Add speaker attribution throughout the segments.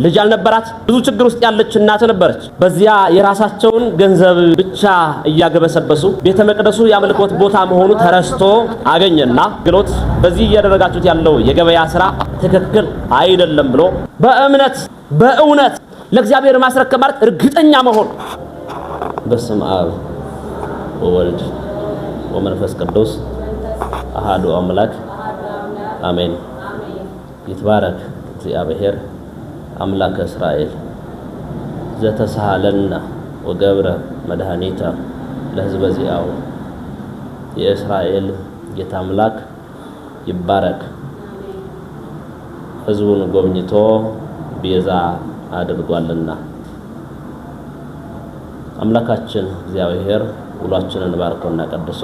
Speaker 1: ልጅ አልነበራት። ብዙ ችግር ውስጥ ያለች እናት ነበረች። በዚያ የራሳቸውን ገንዘብ ብቻ እያገበሰበሱ ቤተ መቅደሱ የአምልኮት ቦታ መሆኑ ተረስቶ አገኘና ግሎት በዚህ እያደረጋችሁት ያለው የገበያ ስራ ትክክል አይደለም ብሎ በእምነት በእውነት ለእግዚአብሔር ማስረከብ ማለት እርግጠኛ መሆን። በስም አብ ወወልድ ወመንፈስ ቅዱስ አሃዱ አምላክ አሜን። ይትባረክ እግዚአብሔር አምላከ እስራኤል ዘተሳሃለነ ወገብረ መድኃኒተ ለሕዝበ ዚአሁ። የእስራኤል ጌታ አምላክ ይባረክ፣ ሕዝቡን ጎብኝቶ ቤዛ አድርጓልና። አምላካችን እግዚአብሔር ውሏችንን ባርኮና ቀድሶ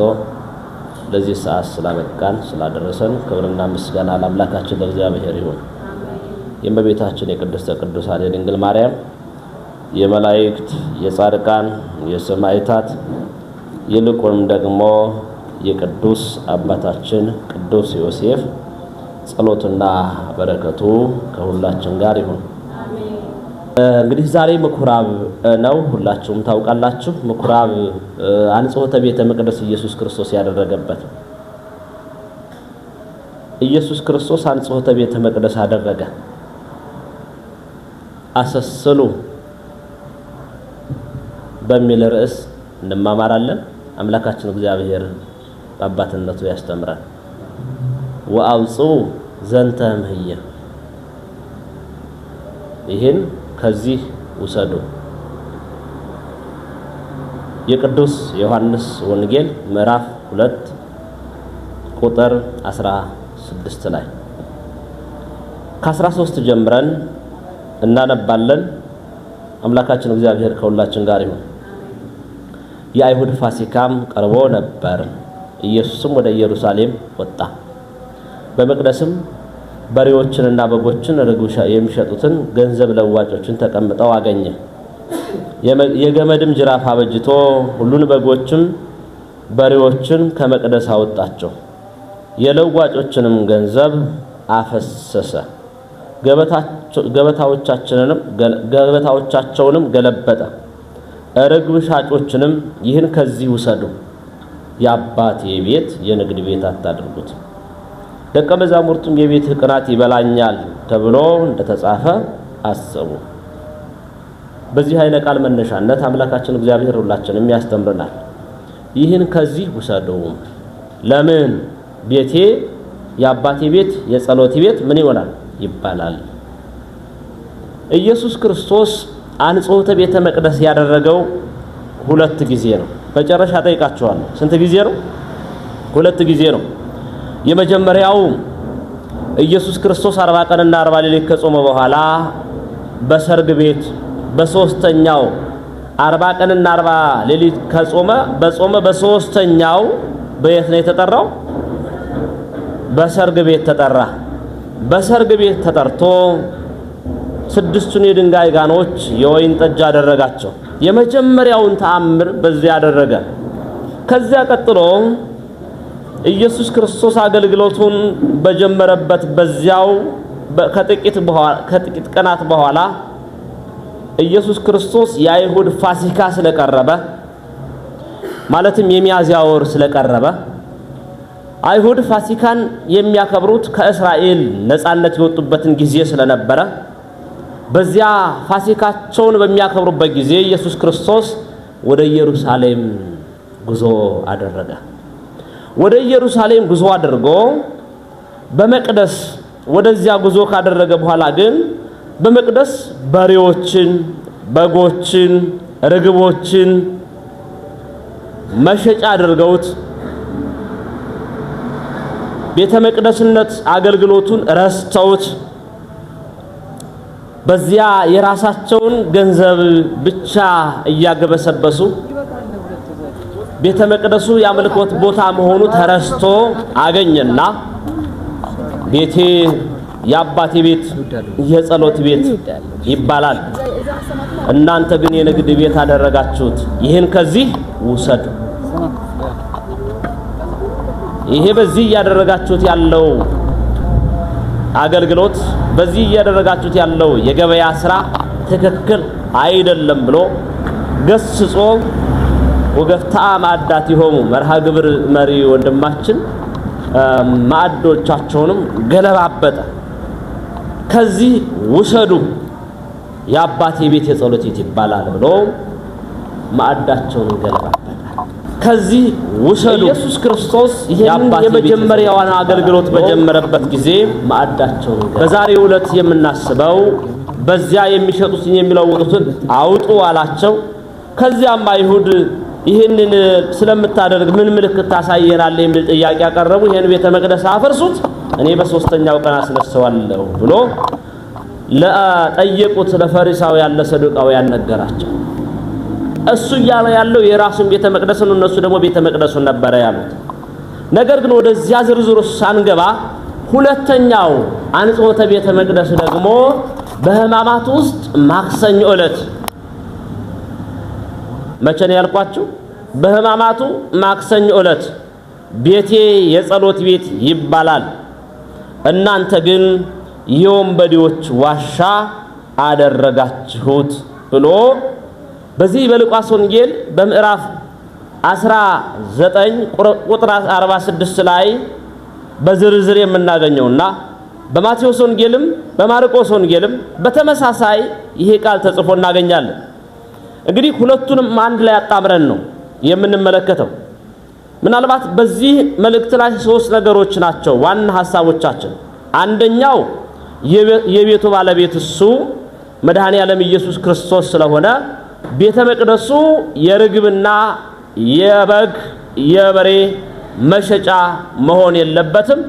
Speaker 1: ለዚህ ሰዓት ስላበቃን ስላደረሰን ክብርና ምስጋና ለአምላካችን ለእግዚአብሔር ይሁን። የእመቤታችን የቅድስተ ቅዱሳን የድንግል ማርያም፣ የመላእክት፣ የጻድቃን፣ የሰማዕታት፣ ይልቁንም ደግሞ የቅዱስ አባታችን ቅዱስ ዮሴፍ ጸሎትና በረከቱ ከሁላችን ጋር ይሁን። እንግዲህ ዛሬ ምኩራብ ነው፣ ሁላችሁም ታውቃላችሁ። ምኩራብ አንጽሖተ ቤተ መቅደስ ኢየሱስ ክርስቶስ ያደረገበት፣ ኢየሱስ ክርስቶስ አንጽሖተ ቤተ መቅደስ አደረገ። አሰስሉ በሚል ርዕስ እንማማራለን። አምላካችን እግዚአብሔር በአባትነቱ ያስተምራል። ወአውፅኡ ዘንተ እምህየ፣ ይህን ከዚህ ውሰዱ። የቅዱስ ዮሐንስ ወንጌል ምዕራፍ 2 ቁጥር 16 ላይ ከ13 ጀምረን እናነባለን። አምላካችን እግዚአብሔር ከሁላችን ጋር ይሁን። የአይሁድ ፋሲካም ቀርቦ ነበር። ኢየሱስም ወደ ኢየሩሳሌም ወጣ። በመቅደስም በሬዎችንና በጎችን፣ ርግብ የሚሸጡትን፣ ገንዘብ ለዋጮችን ተቀምጠው አገኘ። የገመድም ጅራፍ አበጅቶ ሁሉን በጎችም በሬዎችን ከመቅደስ አወጣቸው። የለዋጮችንም ገንዘብ አፈሰሰ። ገበታዎቻቸውንም ገለበጠ። ርግብ ሻጮችንም ይህን ከዚህ ውሰዱ፣ የአባቴ ቤት የንግድ ቤት አታድርጉት። ደቀ መዛሙርቱም የቤትህ ቅናት ይበላኛል ተብሎ እንደተጻፈ አሰቡ። በዚህ ኃይለ ቃል መነሻነት አምላካችን እግዚአብሔር ሁላችንም ያስተምረናል። ይህን ከዚህ ውሰዱ። ለምን ቤቴ የአባቴ ቤት የጸሎቴ ቤት ምን ይሆናል ይባላል። ኢየሱስ ክርስቶስ አንጽሖተ ቤተ መቅደስ ያደረገው ሁለት ጊዜ ነው። መጨረሻ ጠይቃቸዋለሁ። ስንት ጊዜ ነው? ሁለት ጊዜ ነው። የመጀመሪያው ኢየሱስ ክርስቶስ 40 ቀንና 40 ሌሊት ከጾመ በኋላ በሰርግ ቤት በሶስተኛው 40 ቀንና 40 ሌሊት ከጾመ በጾመ በሶስተኛው በየት ነው የተጠራው? በሰርግ ቤት ተጠራ። በሰርግ ቤት ተጠርቶ ስድስቱን የድንጋይ ጋኖች የወይን ጠጅ አደረጋቸው። የመጀመሪያውን ተአምር በዚያ አደረገ። ከዚያ ቀጥሎ ኢየሱስ ክርስቶስ አገልግሎቱን በጀመረበት በዚያው ከጥቂት ቀናት በኋላ ኢየሱስ ክርስቶስ የአይሁድ ፋሲካ ስለቀረበ፣ ማለትም የሚያዝያ ወር ስለቀረበ፣ አይሁድ ፋሲካን የሚያከብሩት ከእስራኤል ነፃነት የወጡበትን ጊዜ ስለነበረ፣ በዚያ ፋሲካቸውን በሚያከብሩበት ጊዜ ኢየሱስ ክርስቶስ ወደ ኢየሩሳሌም ጉዞ አደረገ። ወደ ኢየሩሳሌም ጉዞ አድርጎ በመቅደስ ወደዚያ ጉዞ ካደረገ በኋላ ግን በመቅደስ በሬዎችን፣ በጎችን፣ ርግቦችን መሸጫ አድርገውት ቤተ መቅደስነት አገልግሎቱን ረስተውት በዚያ የራሳቸውን ገንዘብ ብቻ እያገበሰበሱ ቤተ መቅደሱ የአምልኮት ቦታ መሆኑ ተረስቶ አገኘና ቤቴ የአባቴ ቤት የጸሎት ቤት ይባላል፣ እናንተ ግን የንግድ ቤት አደረጋችሁት። ይህን ከዚህ ውሰዱ። ይሄ በዚህ እያደረጋችሁት ያለው አገልግሎት በዚህ እያደረጋችሁት ያለው የገበያ ስራ ትክክል አይደለም ብሎ ገስጾ ወገፍታ ማዕዳት ይሆሙ መርሃ ግብር መሪ ወንድማችን ማዕዶቻቸውንም ገለባበጠ። ከዚህ ውሰዱ የአባቴ ቤት የጸሎት ቤት ይባላል ብሎ ማዕዳቸውን ገለባበጠ። ከዚህ ውሰዱ። ኢየሱስ ክርስቶስ ይህንን የመጀመሪያዋን አገልግሎት በጀመረበት ጊዜ ማዕዳቸውን በዛሬው ዕለት የምናስበው በዚያ የሚሸጡትን የሚለውጡትን አውጡ አላቸው። ከዚያም አይሁድ ይህንን ስለምታደርግ ምን ምልክት ታሳየናለህ የሚል ጥያቄ ያቀረቡ፣ ይህን ቤተ መቅደስ አፈርሱት፣ እኔ በሶስተኛው ቀን አስነሳዋለሁ ብሎ ለጠየቁት ለፈሪሳውያን ለሰዱቃውያን ነገራቸው። እሱ እያለ ያለው የራሱን ቤተ መቅደስ ነው፣ እነሱ ደግሞ ቤተ መቅደሱን ነበረ ያሉት። ነገር ግን ወደዚያ ዝርዝሩ ሳንገባ ሁለተኛው አንጽሖተ ቤተ መቅደስ ደግሞ በሕማማት ውስጥ ማክሰኞ ዕለት መቼ ነው ያልኳችሁ? በሕማማቱ ማክሰኞ ዕለት ቤቴ የጸሎት ቤት ይባላል፣ እናንተ ግን የወንበዴዎች ዋሻ አደረጋችሁት ብሎ በዚህ በሉቃስ ወንጌል በምዕራፍ 19 ቁጥር 46 ላይ በዝርዝር የምናገኘውና በማቴዎስ ወንጌልም በማርቆስ ወንጌልም በተመሳሳይ ይሄ ቃል ተጽፎ እናገኛለን። እንግዲህ ሁለቱንም አንድ ላይ አጣምረን ነው የምንመለከተው። ምናልባት በዚህ መልእክት ላይ ሶስት ነገሮች ናቸው ዋና ሐሳቦቻችን። አንደኛው የቤቱ ባለቤት እሱ መድኃኔ ዓለም ኢየሱስ ክርስቶስ ስለሆነ ቤተ መቅደሱ የርግብና የበግ የበሬ መሸጫ መሆን የለበትም።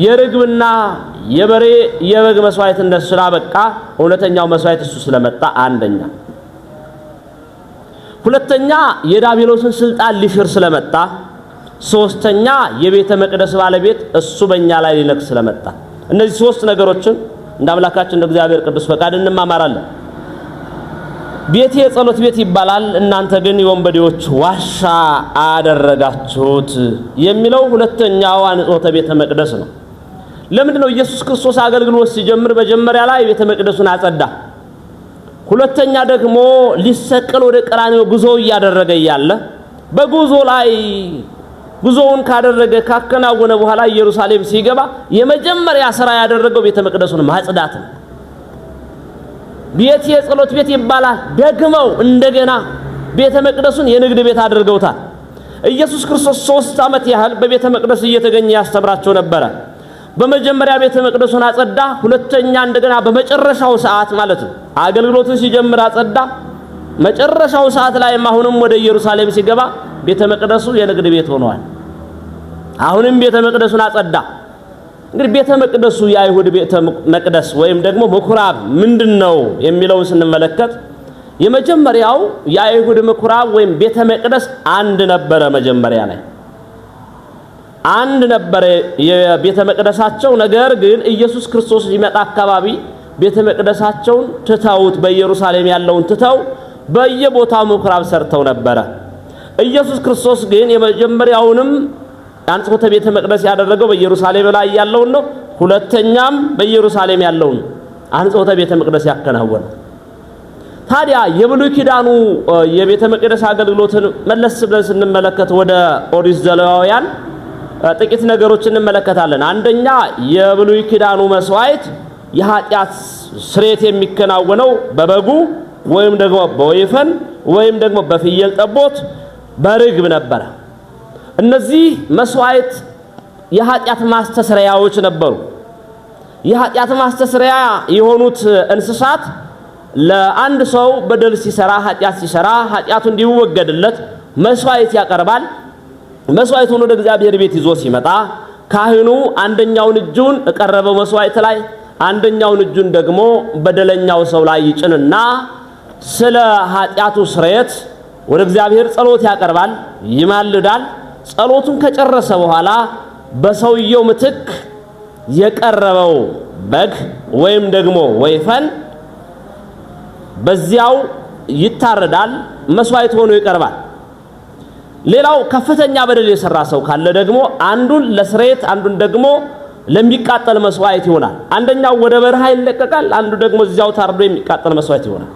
Speaker 1: የርግብና የበሬ የበግ መስዋዕትነት ስላበቃ እውነተኛው መስዋዕት እሱ ስለመጣ አንደኛ። ሁለተኛ የዲያብሎስን ስልጣን ሊሽር ስለመጣ፣ ሶስተኛ የቤተ መቅደስ ባለቤት እሱ በእኛ ላይ ሊነግስ ስለመጣ፣ እነዚህ ሶስት ነገሮችን እንደ አምላካችን እንደ እግዚአብሔር ቅዱስ ፈቃድ እንማማራለን። ቤቴ የጸሎት ቤት ይባላል፣ እናንተ ግን የወንበዴዎች ዋሻ አደረጋችሁት የሚለው ሁለተኛው አንጽሖተ ቤተ መቅደስ ነው። ለምንድን ነው ኢየሱስ ክርስቶስ አገልግሎት ሲጀምር መጀመሪያ ላይ ቤተ መቅደሱን አጸዳ? ሁለተኛ ደግሞ ሊሰቀል ወደ ቀራንዮ ጉዞ እያደረገ እያለ በጉዞ ላይ ጉዞውን ካደረገ ካከናወነ በኋላ ኢየሩሳሌም ሲገባ የመጀመሪያ ስራ ያደረገው ቤተ መቅደሱን ማጽዳት ነው። ቤት የጸሎት ቤት ይባላል። ደግመው እንደገና ቤተ መቅደሱን የንግድ ቤት አድርገውታል። ኢየሱስ ክርስቶስ 3 ዓመት ያህል በቤተ መቅደስ እየተገኘ ያስተምራቸው ነበረ። በመጀመሪያ ቤተ መቅደሱን አጸዳ። ሁለተኛ እንደገና በመጨረሻው ሰዓት ማለት ነው አገልግሎቱን ሲጀምር አጸዳ። መጨረሻው ሰዓት ላይም አሁንም ወደ ኢየሩሳሌም ሲገባ ቤተ መቅደሱ የንግድ ቤት ሆኗል። አሁንም ቤተ መቅደሱን አጸዳ። እንግዲህ ቤተ መቅደሱ የአይሁድ ቤተ መቅደስ ወይም ደግሞ ምኩራብ ምንድነው የሚለውን ስንመለከት የመጀመሪያው የአይሁድ ምኩራብ ወይም ቤተ መቅደስ አንድ ነበረ። መጀመሪያ ላይ አንድ ነበረ የቤተ መቅደሳቸው። ነገር ግን ኢየሱስ ክርስቶስ ሲመጣ አካባቢ ቤተ መቅደሳቸውን ትተውት በኢየሩሳሌም ያለውን ትተው በየቦታው ምኩራብ ሰርተው ነበረ። ኢየሱስ ክርስቶስ ግን የመጀመሪያውንም አንጽሖተ ቤተ መቅደስ ያደረገው በኢየሩሳሌም ላይ ያለውን ነው። ሁለተኛም በኢየሩሳሌም ያለውን አንጽሖተ ቤተ መቅደስ ያከናወነው። ታዲያ የብሉይ ኪዳኑ የቤተ መቅደስ አገልግሎትን መለስ ብለን ስንመለከት ወደ ኦሪት ዘሌዋውያን ጥቂት ነገሮችን እንመለከታለን። አንደኛ የብሉይ ኪዳኑ መስዋዕት የኃጢአት ስርየት የሚከናወነው በበጉ ወይም ደግሞ በወይፈን ወይም ደግሞ በፍየል ጠቦት በርግብ ነበረ። እነዚህ መስዋዕት የኃጢአት ማስተስረያዎች ነበሩ። የኃጢአት ማስተስረያ የሆኑት እንስሳት ለአንድ ሰው በደል ሲሰራ ኃጢአት ሲሰራ ኃጢአቱ እንዲወገድለት መስዋዕት ያቀርባል። መስዋዕቱን ወደ እግዚአብሔር ቤት ይዞ ሲመጣ ካህኑ አንደኛውን እጁን እቀረበው መስዋዕት ላይ አንደኛውን እጁን ደግሞ በደለኛው ሰው ላይ ይጭንና ስለ ኃጢአቱ ስርየት ወደ እግዚአብሔር ጸሎት ያቀርባል፣ ይማልዳል። ጸሎቱን ከጨረሰ በኋላ በሰውየው ምትክ የቀረበው በግ ወይም ደግሞ ወይፈን በዚያው ይታረዳል፣ መስዋዕት ሆኖ ይቀርባል። ሌላው ከፍተኛ በደል የሰራ ሰው ካለ ደግሞ አንዱን ለስርየት አንዱን ደግሞ ለሚቃጠል መስዋዕት ይሆናል። አንደኛው ወደ በረሃ ይለቀቃል፣ አንዱ ደግሞ እዚያው ታርዶ የሚቃጠል መስዋዕት ይሆናል።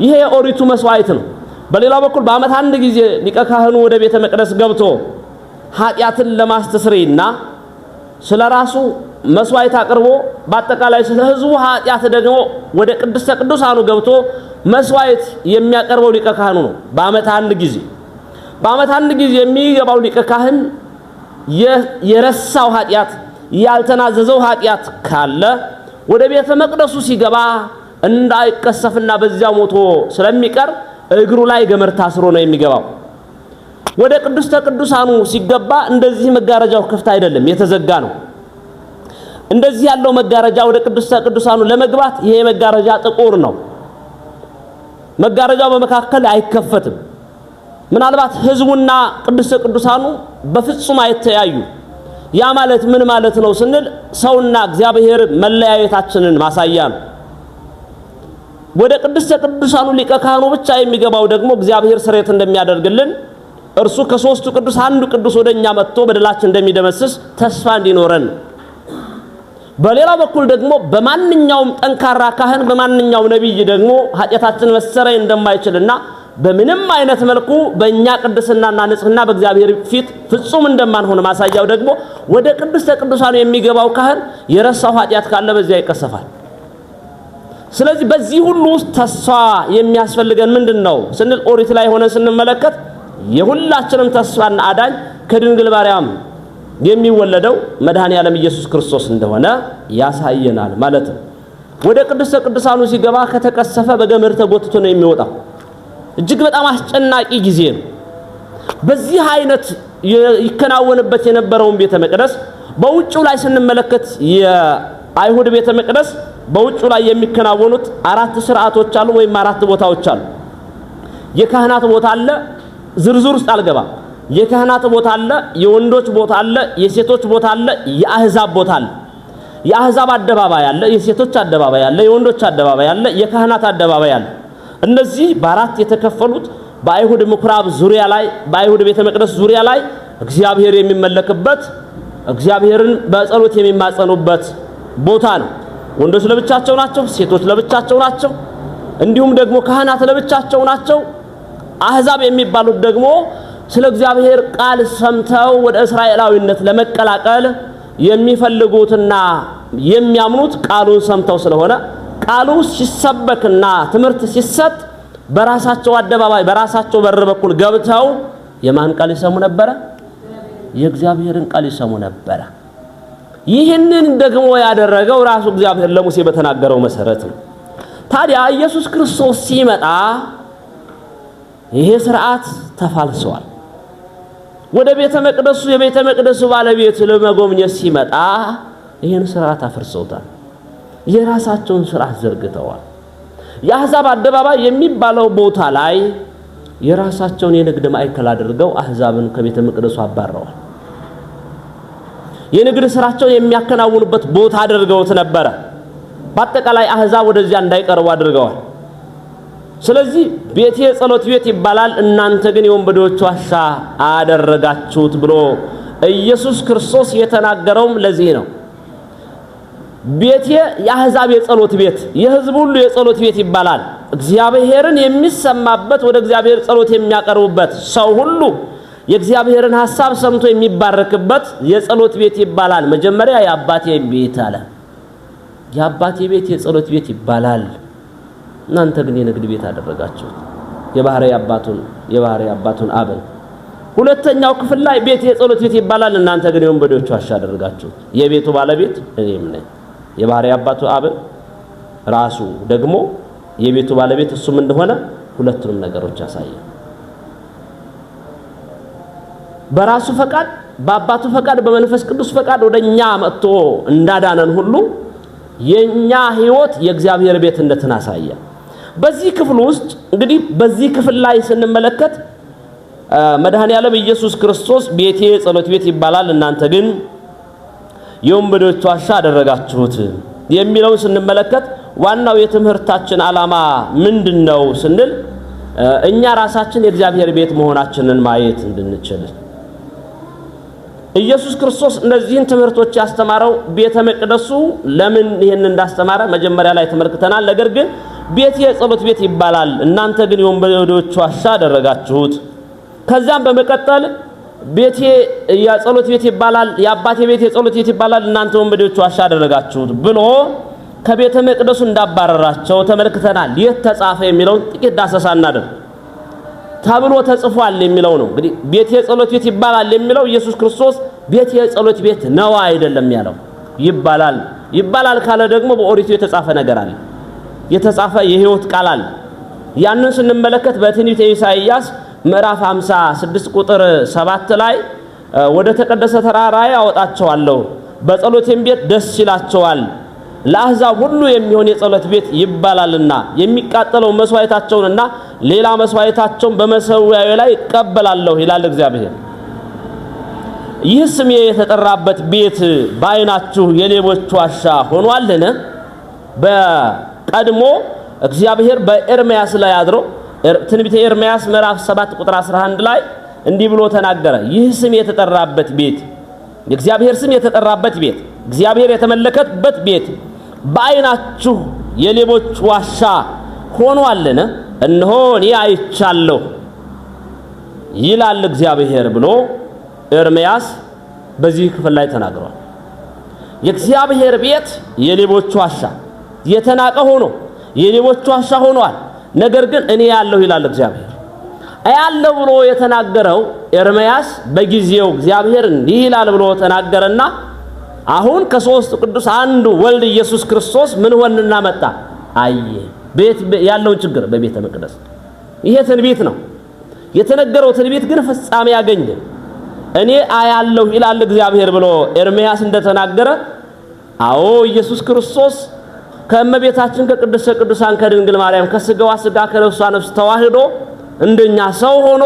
Speaker 1: ይሄ የኦሪቱ መስዋዕት ነው። በሌላው በኩል በዓመት አንድ ጊዜ ሊቀ ካህኑ ወደ ቤተ መቅደስ ገብቶ ኃጢአትን ለማስተስረይና ስለራሱ መስዋዕት አቅርቦ በአጠቃላይ ስለ ሕዝቡ ኃጢአት ደግሞ ወደ ቅድስተ ቅዱሳኑ ገብቶ መስዋዕት የሚያቀርበው ሊቀ ካህኑ ነው። በዓመት አንድ ጊዜ በዓመት አንድ ጊዜ የሚገባው ሊቀ ካህን የረሳው ኃጢአት ያልተናዘዘው ኃጢአት ካለ ወደ ቤተ መቅደሱ ሲገባ እንዳይቀሰፍና በዚያው ሞቶ ስለሚቀር እግሩ ላይ ገመድ ታስሮ ነው የሚገባው። ወደ ቅድስተ ቅዱሳኑ ሲገባ እንደዚህ መጋረጃው ክፍት አይደለም፣ የተዘጋ ነው። እንደዚህ ያለው መጋረጃ ወደ ቅድስተ ቅዱሳኑ ለመግባት ይሄ መጋረጃ ጥቁር ነው። መጋረጃው በመካከል አይከፈትም። ምናልባት ሕዝቡና ቅድስተ ቅዱሳኑ በፍጹም አይተያዩ። ያ ማለት ምን ማለት ነው ስንል ሰውና እግዚአብሔር መለያየታችንን ማሳያ ነው። ወደ ቅድስተ ቅዱሳኑ ሊቀ ካህኑ ብቻ የሚገባው ደግሞ እግዚአብሔር ስርየት እንደሚያደርግልን እርሱ ከሶስቱ ቅዱስ አንዱ ቅዱስ ወደኛ መጥቶ በደላችን እንደሚደመስስ ተስፋ እንዲኖረን ነው። በሌላ በኩል ደግሞ በማንኛውም ጠንካራ ካህን በማንኛውም ነቢይ ደግሞ ኃጢአታችን መሰረይ እንደማይችልና በምንም አይነት መልኩ በእኛ ቅድስናና ንጽህና በእግዚአብሔር ፊት ፍጹም እንደማንሆን ማሳያው ደግሞ ወደ ቅድስተ ቅዱሳኑ የሚገባው ካህን የረሳው ኃጢአት ካለ በዚያ ይቀሰፋል። ስለዚህ በዚህ ሁሉ ውስጥ ተስፋ የሚያስፈልገን ምንድን ነው ስንል ኦሪት ላይ ሆነ ስንመለከት የሁላችንም ተስፋና አዳኝ ከድንግል ማርያም የሚወለደው መድኃኔ ዓለም ኢየሱስ ክርስቶስ እንደሆነ ያሳየናል ማለት ነው። ወደ ቅድስተ ቅዱሳኑ ሲገባ ከተቀሰፈ በገመድ ተጎትቶ ነው የሚወጣው። እጅግ በጣም አስጨናቂ ጊዜ ነው። በዚህ አይነት ይከናወንበት የነበረውን ቤተ መቅደስ በውጭው ላይ ስንመለከት የአይሁድ ቤተ መቅደስ በውጭው ላይ የሚከናወኑት አራት ስርዓቶች አሉ፣ ወይም አራት ቦታዎች አሉ። የካህናት ቦታ አለ፣ ዝርዝር ውስጥ አልገባም። የካህናት ቦታ አለ፣ የወንዶች ቦታ አለ፣ የሴቶች ቦታ አለ፣ የአህዛብ ቦታ አለ። የአህዛብ አደባባይ አለ፣ የሴቶች አደባባይ አለ፣ የወንዶች አደባባይ አለ፣ የካህናት አደባባይ አለ። እነዚህ በአራት የተከፈሉት በአይሁድ ምኩራብ ዙሪያ ላይ በአይሁድ ቤተ መቅደስ ዙሪያ ላይ እግዚአብሔር የሚመለክበት እግዚአብሔርን በጸሎት የሚማጸኑበት ቦታ ነው። ወንዶች ለብቻቸው ናቸው፣ ሴቶች ለብቻቸው ናቸው፣ እንዲሁም ደግሞ ካህናት ለብቻቸው ናቸው። አህዛብ የሚባሉት ደግሞ ስለ እግዚአብሔር ቃል ሰምተው ወደ እስራኤላዊነት ለመቀላቀል የሚፈልጉትና የሚያምኑት ቃሉን ሰምተው ስለሆነ ቃሉ ሲሰበክና ትምህርት ሲሰጥ በራሳቸው አደባባይ በራሳቸው በር በኩል ገብተው የማን ቃል ይሰሙ ነበረ? የእግዚአብሔርን ቃል ይሰሙ ነበረ። ይህንን ደግሞ ያደረገው ራሱ እግዚአብሔር ለሙሴ በተናገረው መሰረት ነው። ታዲያ ኢየሱስ ክርስቶስ ሲመጣ ይሄ ስርዓት ተፋልሷል። ወደ ቤተ መቅደሱ የቤተ መቅደሱ ባለቤት ለመጎብኘት ሲመጣ ይህን ስርዓት አፍርሰውታል። የራሳቸውን ስርዓት ዘርግተዋል። የአሕዛብ አደባባይ የሚባለው ቦታ ላይ የራሳቸውን የንግድ ማዕከል አድርገው አሕዛብን ከቤተ መቅደሱ አባረዋል። የንግድ ስራቸውን የሚያከናውኑበት ቦታ አድርገውት ነበረ። በአጠቃላይ አሕዛብ ወደዚያ እንዳይቀርቡ አድርገዋል። ስለዚህ ቤቴ የጸሎት ቤት ይባላል፣ እናንተ ግን የወንበዴዎች ዋሻ አደረጋችሁት ብሎ ኢየሱስ ክርስቶስ የተናገረውም ለዚህ ነው። ቤቴ የአሕዛብ የጸሎት ቤት፣ የሕዝብ ሁሉ የጸሎት ቤት ይባላል። እግዚአብሔርን የሚሰማበት ወደ እግዚአብሔር ጸሎት የሚያቀርቡበት ሰው ሁሉ የእግዚአብሔርን ሐሳብ ሰምቶ የሚባረክበት የጸሎት ቤት ይባላል። መጀመሪያ የአባቴ ቤት አለ። የአባቴ ቤት የጸሎት ቤት ይባላል፣ እናንተ ግን የንግድ ቤት አደረጋችሁት። የባህሪ አባቱን አብን። ሁለተኛው ክፍል ላይ ቤት የጸሎት ቤት ይባላል፣ እናንተ ግን የወንበዴዎች ዋሻ አደረጋችሁት። የቤቱ ባለቤት እኔም ነኝ። የባህሪ አባቱ አብን ራሱ ደግሞ የቤቱ ባለቤት እሱም እንደሆነ ሁለቱንም ነገሮች ያሳያል። በራሱ ፈቃድ በአባቱ ፈቃድ በመንፈስ ቅዱስ ፈቃድ ወደኛ መጥቶ እንዳዳነን ሁሉ የኛ ሕይወት የእግዚአብሔር ቤትነትን አሳየ። በዚህ ክፍል ውስጥ እንግዲህ በዚህ ክፍል ላይ ስንመለከት መድኃኔ ዓለም ኢየሱስ ክርስቶስ ቤቴ የጸሎት ቤት ይባላል፣ እናንተ ግን የወንበዴዎች ዋሻ አደረጋችሁት የሚለውን ስንመለከት ዋናው የትምህርታችን ዓላማ ምንድነው ስንል እኛ ራሳችን የእግዚአብሔር ቤት መሆናችንን ማየት እንድንችል፣ ኢየሱስ ክርስቶስ እነዚህን ትምህርቶች ያስተማረው ቤተ መቅደሱ ለምን ይህን እንዳስተማረ መጀመሪያ ላይ ተመልክተናል። ነገር ግን ቤት የጸሎት ቤት ይባላል፣ እናንተ ግን የወንበዴዎች ዋሻ አደረጋችሁት። ከዛም በመቀጠል ቤቴ የጸሎት ቤት ይባላል፣ የአባቴ ቤት የጸሎት ቤት ይባላል፣ እናንተ ወንበዴዎች ዋሻ አደረጋችሁት ብሎ ከቤተ መቅደሱ እንዳባረራቸው ተመልክተናል። የት ተጻፈ የሚለውን ጥቂት ዳሰሳ እናድርግ። ተብሎ ተጽፏል የሚለው ነው። እንግዲህ ቤት የጸሎት ቤት ይባላል የሚለው ኢየሱስ ክርስቶስ ቤት የጸሎት ቤት ነው አይደለም ያለው። ይባላል ይባላል ካለ ደግሞ በኦሪቱ የተጻፈ ነገር አለ፣ የተጻፈ የሕይወት ቃል አለ። ያንን ስንመለከት በትንቢተ ኢሳይያስ ምዕራፍ 56 ቁጥር 7 ላይ ወደ ተቀደሰ ተራራዬ አወጣቸዋለሁ፣ በጸሎቴም ቤት ደስ ይላቸዋል፣ ለአሕዛብ ሁሉ የሚሆን የጸሎት ቤት ይባላልና የሚቃጠለው መስዋዕታቸውንና ሌላ መስዋዕታቸውን በመሠዊያዬ ላይ እቀበላለሁ ይላል እግዚአብሔር። ይህ ስሜ የተጠራበት ቤት በዓይናችሁ የሌቦች ዋሻ ሆኗልን? በቀድሞ እግዚአብሔር በኤርምያስ ላይ አድሮ ትንቢተ ኤርምያስ ምዕራፍ 7 ቁጥር 11 ላይ እንዲህ ብሎ ተናገረ። ይህ ስም የተጠራበት ቤት፣ የእግዚአብሔር ስም የተጠራበት ቤት፣ እግዚአብሔር የተመለከበት ቤት በዓይናችሁ የሌቦች ዋሻ ሆኗልን? እነሆ እኔ አይቻለሁ ይላል እግዚአብሔር ብሎ ኤርምያስ በዚህ ክፍል ላይ ተናግሯል። የእግዚአብሔር ቤት የሌቦች ዋሻ የተናቀ ሆኖ የሌቦች ዋሻ ሆኗል። ነገር ግን እኔ ያለሁ ይላል እግዚአብሔር። አያለሁ ብሎ የተናገረው ኤርምያስ በጊዜው እግዚአብሔር እንዲህ ይላል ብሎ ተናገረና አሁን ከሶስቱ ቅዱስ አንዱ ወልድ ኢየሱስ ክርስቶስ ምን ሆንና መጣ? አየ ቤት ያለውን ችግር በቤተ መቅደስ። ይሄ ትንቢት ነው የተነገረው። ትንቢት ግን ፍጻሜ ያገኘ። እኔ አያለሁ ይላል እግዚአብሔር ብሎ ኤርምያስ እንደተናገረ፣ አዎ ኢየሱስ ክርስቶስ ከእመቤታችን ከቅድስተ ቅዱሳን ከድንግል ማርያም ከስጋዋ ስጋ ከነፍሷ ነፍስ ተዋህዶ እንደኛ ሰው ሆኖ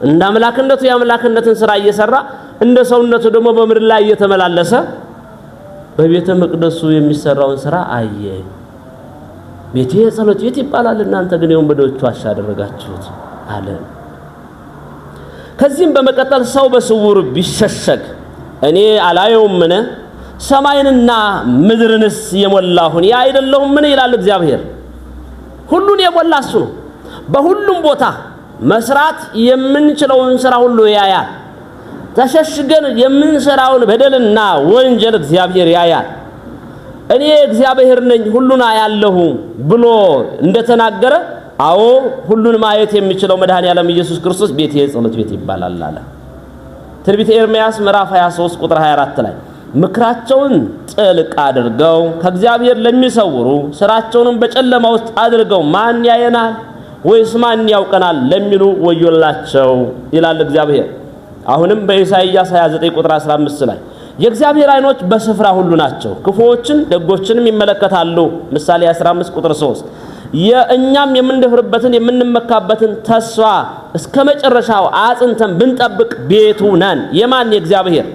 Speaker 1: እንደ አምላክነቱ የአምላክነትን ስራ እየሰራ እንደ ሰውነቱ ደግሞ በምድር ላይ እየተመላለሰ በቤተ መቅደሱ የሚሰራውን ስራ አየ። ቤቴ የጸሎት ቤት ይባላል፣ እናንተ ግን የወንበዴዎች ዋሻ አደረጋችሁት አለ። ከዚህም በመቀጠል ሰው በስውር ቢሸሸግ እኔ አላየውምን? ሰማይንና ምድርንስ የሞላሁ እኔ አይደለሁምን? ይላል እግዚአብሔር። ሁሉን የሞላ እሱ ነው። በሁሉም ቦታ መስራት የምንችለውን ስራ ሁሉ ያያል። ተሸሽገን የምንሰራውን በደልና ወንጀል እግዚአብሔር ያያል። እኔ እግዚአብሔር ነኝ ሁሉን አያለሁ ብሎ እንደተናገረ፣ አዎ ሁሉን ማየት የሚችለው መድኃኔዓለም ኢየሱስ ክርስቶስ ቤቴ የጸሎት ቤት ይባላል አለ። ትንቢተ ኤርምያስ ምዕራፍ 23 ቁጥር 24 ላይ ምክራቸውን ጥልቅ አድርገው ከእግዚአብሔር ለሚሰውሩ፣ ስራቸውንም በጨለማ ውስጥ አድርገው ማን ያየናል ወይስ ማን ያውቀናል ለሚሉ ወዮላቸው ይላል እግዚአብሔር። አሁንም በኢሳይያስ 29 ቁጥር 15 ላይ የእግዚአብሔር ዓይኖች በስፍራ ሁሉ ናቸው፣ ክፉዎችን ደጎችንም ይመለከታሉ። ምሳሌ 15 ቁጥር 3። የእኛም የምንደፍርበትን የምንመካበትን ተስፋ እስከ መጨረሻው አጽንተን ብንጠብቅ ቤቱ ነን። የማን? የእግዚአብሔር።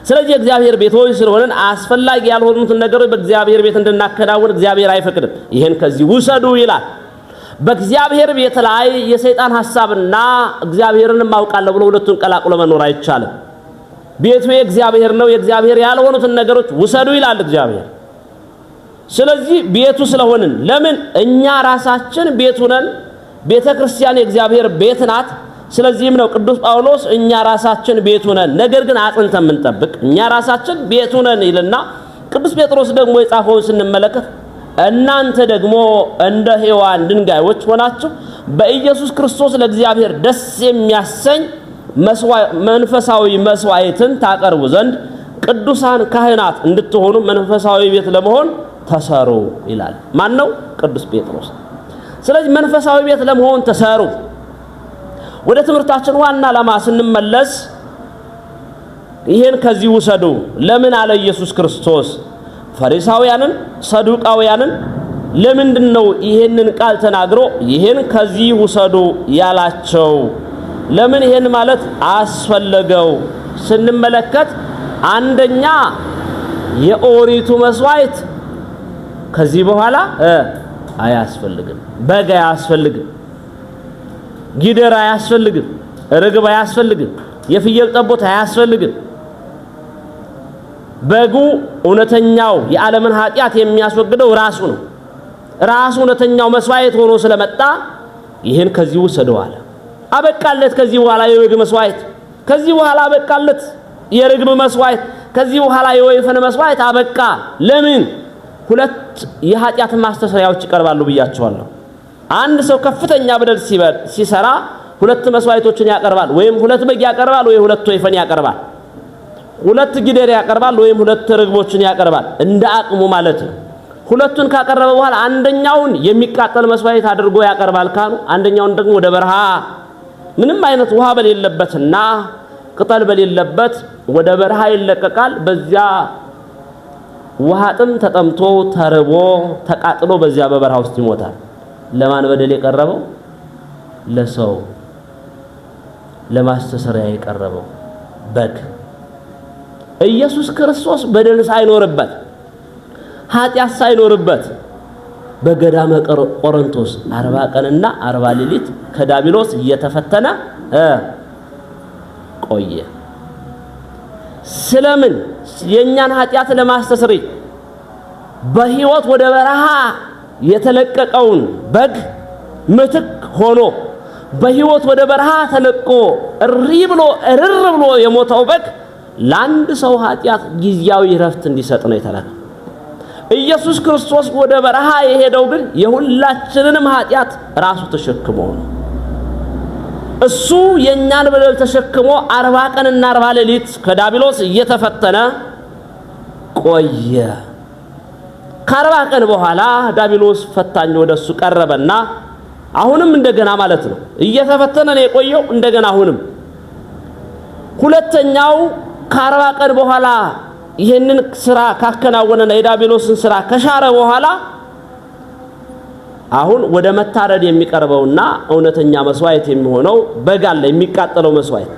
Speaker 1: ስለዚህ የእግዚአብሔር ቤቶች ስለሆነን አስፈላጊ ያልሆኑትን ነገሮች በእግዚአብሔር ቤት እንድናከናውን እግዚአብሔር አይፈቅድም። ይህን ከዚህ ውሰዱ ይላል። በእግዚአብሔር ቤት ላይ የሰይጣን ሐሳብና እግዚአብሔርን አውቃለሁ ብሎ ሁለቱን ቀላቅሎ መኖር አይቻልም። ቤቱ የእግዚአብሔር ነው። የእግዚአብሔር ያልሆኑትን ነገሮች ውሰዱ ይላል እግዚአብሔር። ስለዚህ ቤቱ ስለሆንን፣ ለምን? እኛ ራሳችን ቤቱ ነን። ቤተ ክርስቲያን የእግዚአብሔር ቤት ናት። ስለዚህም ነው ቅዱስ ጳውሎስ እኛ ራሳችን ቤቱ ነን፣ ነገር ግን አጽንተን የምንጠብቅ እኛ ራሳችን ቤቱ ነን ይልና፣ ቅዱስ ጴጥሮስ ደግሞ የጻፈውን ስንመለከት እናንተ ደግሞ እንደ ሕያዋን ድንጋዮች ሆናችሁ በኢየሱስ ክርስቶስ ለእግዚአብሔር ደስ የሚያሰኝ መንፈሳዊ መስዋዕትን ታቀርቡ ዘንድ ቅዱሳን ካህናት እንድትሆኑ መንፈሳዊ ቤት ለመሆን ተሰሩ ይላል። ማን ነው? ቅዱስ ጴጥሮስ። ስለዚህ መንፈሳዊ ቤት ለመሆን ተሰሩ። ወደ ትምህርታችን ዋና ዓላማ ስንመለስ ይሄን ከዚህ ውሰዱ። ለምን አለ ኢየሱስ ክርስቶስ? ፈሪሳውያንን ሰዱቃውያንን ለምንድን ነው ይሄንን ቃል ተናግሮ ይሄን ከዚህ ውሰዱ ያላቸው? ለምን ይሄን ማለት አስፈለገው ስንመለከት፣ አንደኛ የኦሪቱ መስዋዕት ከዚህ በኋላ አያስፈልግም። በግ አያስፈልግም። ጊደር አያስፈልግም። ርግብ አያስፈልግም። የፍየል ጠቦት አያስፈልግም። በጉ እውነተኛው የዓለምን ኃጢአት የሚያስወግደው ራሱ ነው። ራሱ እውነተኛው መስዋዕት ሆኖ ስለመጣ ይህን ከዚህ ውሰደው አለ። አበቃለት። ከዚህ በኋላ የበግ መስዋዕት፣ ከዚህ በኋላ አበቃለት የርግብ መስዋዕት፣ ከዚህ በኋላ የወይፈን መስዋዕት አበቃ። ለምን? ሁለት የኃጢአት ማስተሰሪያዎች ይቀርባሉ ብያቸዋለሁ። አንድ ሰው ከፍተኛ በደል ሲሰራ ሁለት መስዋዕቶችን ያቀርባል። ወይም ሁለት በግ ያቀርባል፣ ወይ ሁለት ወይፈን ያቀርባል፣ ሁለት ጊደር ያቀርባል፣ ወይም ሁለት ርግቦችን ያቀርባል። እንደ አቅሙ ማለት ነው። ሁለቱን ካቀረበ በኋላ አንደኛውን የሚቃጠል መስዋዕት አድርጎ ያቀርባል ካህኑ። አንደኛውን ደግሞ ወደ በረሃ ምንም አይነት ውሃ በሌለበትና ቅጠል በሌለበት ወደ በረሃ ይለቀቃል። በዚያ ውሃ ጥም ተጠምቶ ተርቦ ተቃጥሎ በዚያ በበረሃ ውስጥ ይሞታል። ለማን በደል የቀረበው? ለሰው ለማስተሰሪያ የቀረበው በግ። ኢየሱስ ክርስቶስ በደል ሳይኖርበት ኃጢአት ሳይኖርበት በገዳመ ቆሮንቶስ 40 ቀንና 40 ሌሊት ከዳቢሎስ እየተፈተነ ቆየ። ስለምን? የኛን ኃጢአት ለማስተስረይ በሕይወት ወደ በረሃ የተለቀቀውን በግ ምትክ ሆኖ በሕይወት ወደ በረሃ ተለቆ እሪ ብሎ እርር ብሎ የሞተው በግ ለአንድ ሰው ኃጢአት ጊዜያዊ ረፍት እንዲሰጥ ነው የተላከው። ኢየሱስ ክርስቶስ ወደ በረሃ የሄደው ግን የሁላችንንም ኃጢአት ራሱ ተሸክሞ ነው። እሱ የኛን በደል ተሸክሞ 40 ቀንና 40 ሌሊት ከዳቢሎስ እየተፈተነ ቆየ። ከ40 ቀን በኋላ ዳቢሎስ ፈታኝ ወደ እሱ ቀረበና አሁንም እንደገና ማለት ነው እየተፈተነ ነው የቆየው። እንደገና አሁንም ሁለተኛው ከ40 ቀን በኋላ ይህንን ስራ ካከናወነና የዳቢሎስን ስራ ከሻረ በኋላ አሁን ወደ መታረድ የሚቀርበውና እውነተኛ መስዋዕት የሚሆነው በግ አለ፣ የሚቃጠለው መስዋዕት።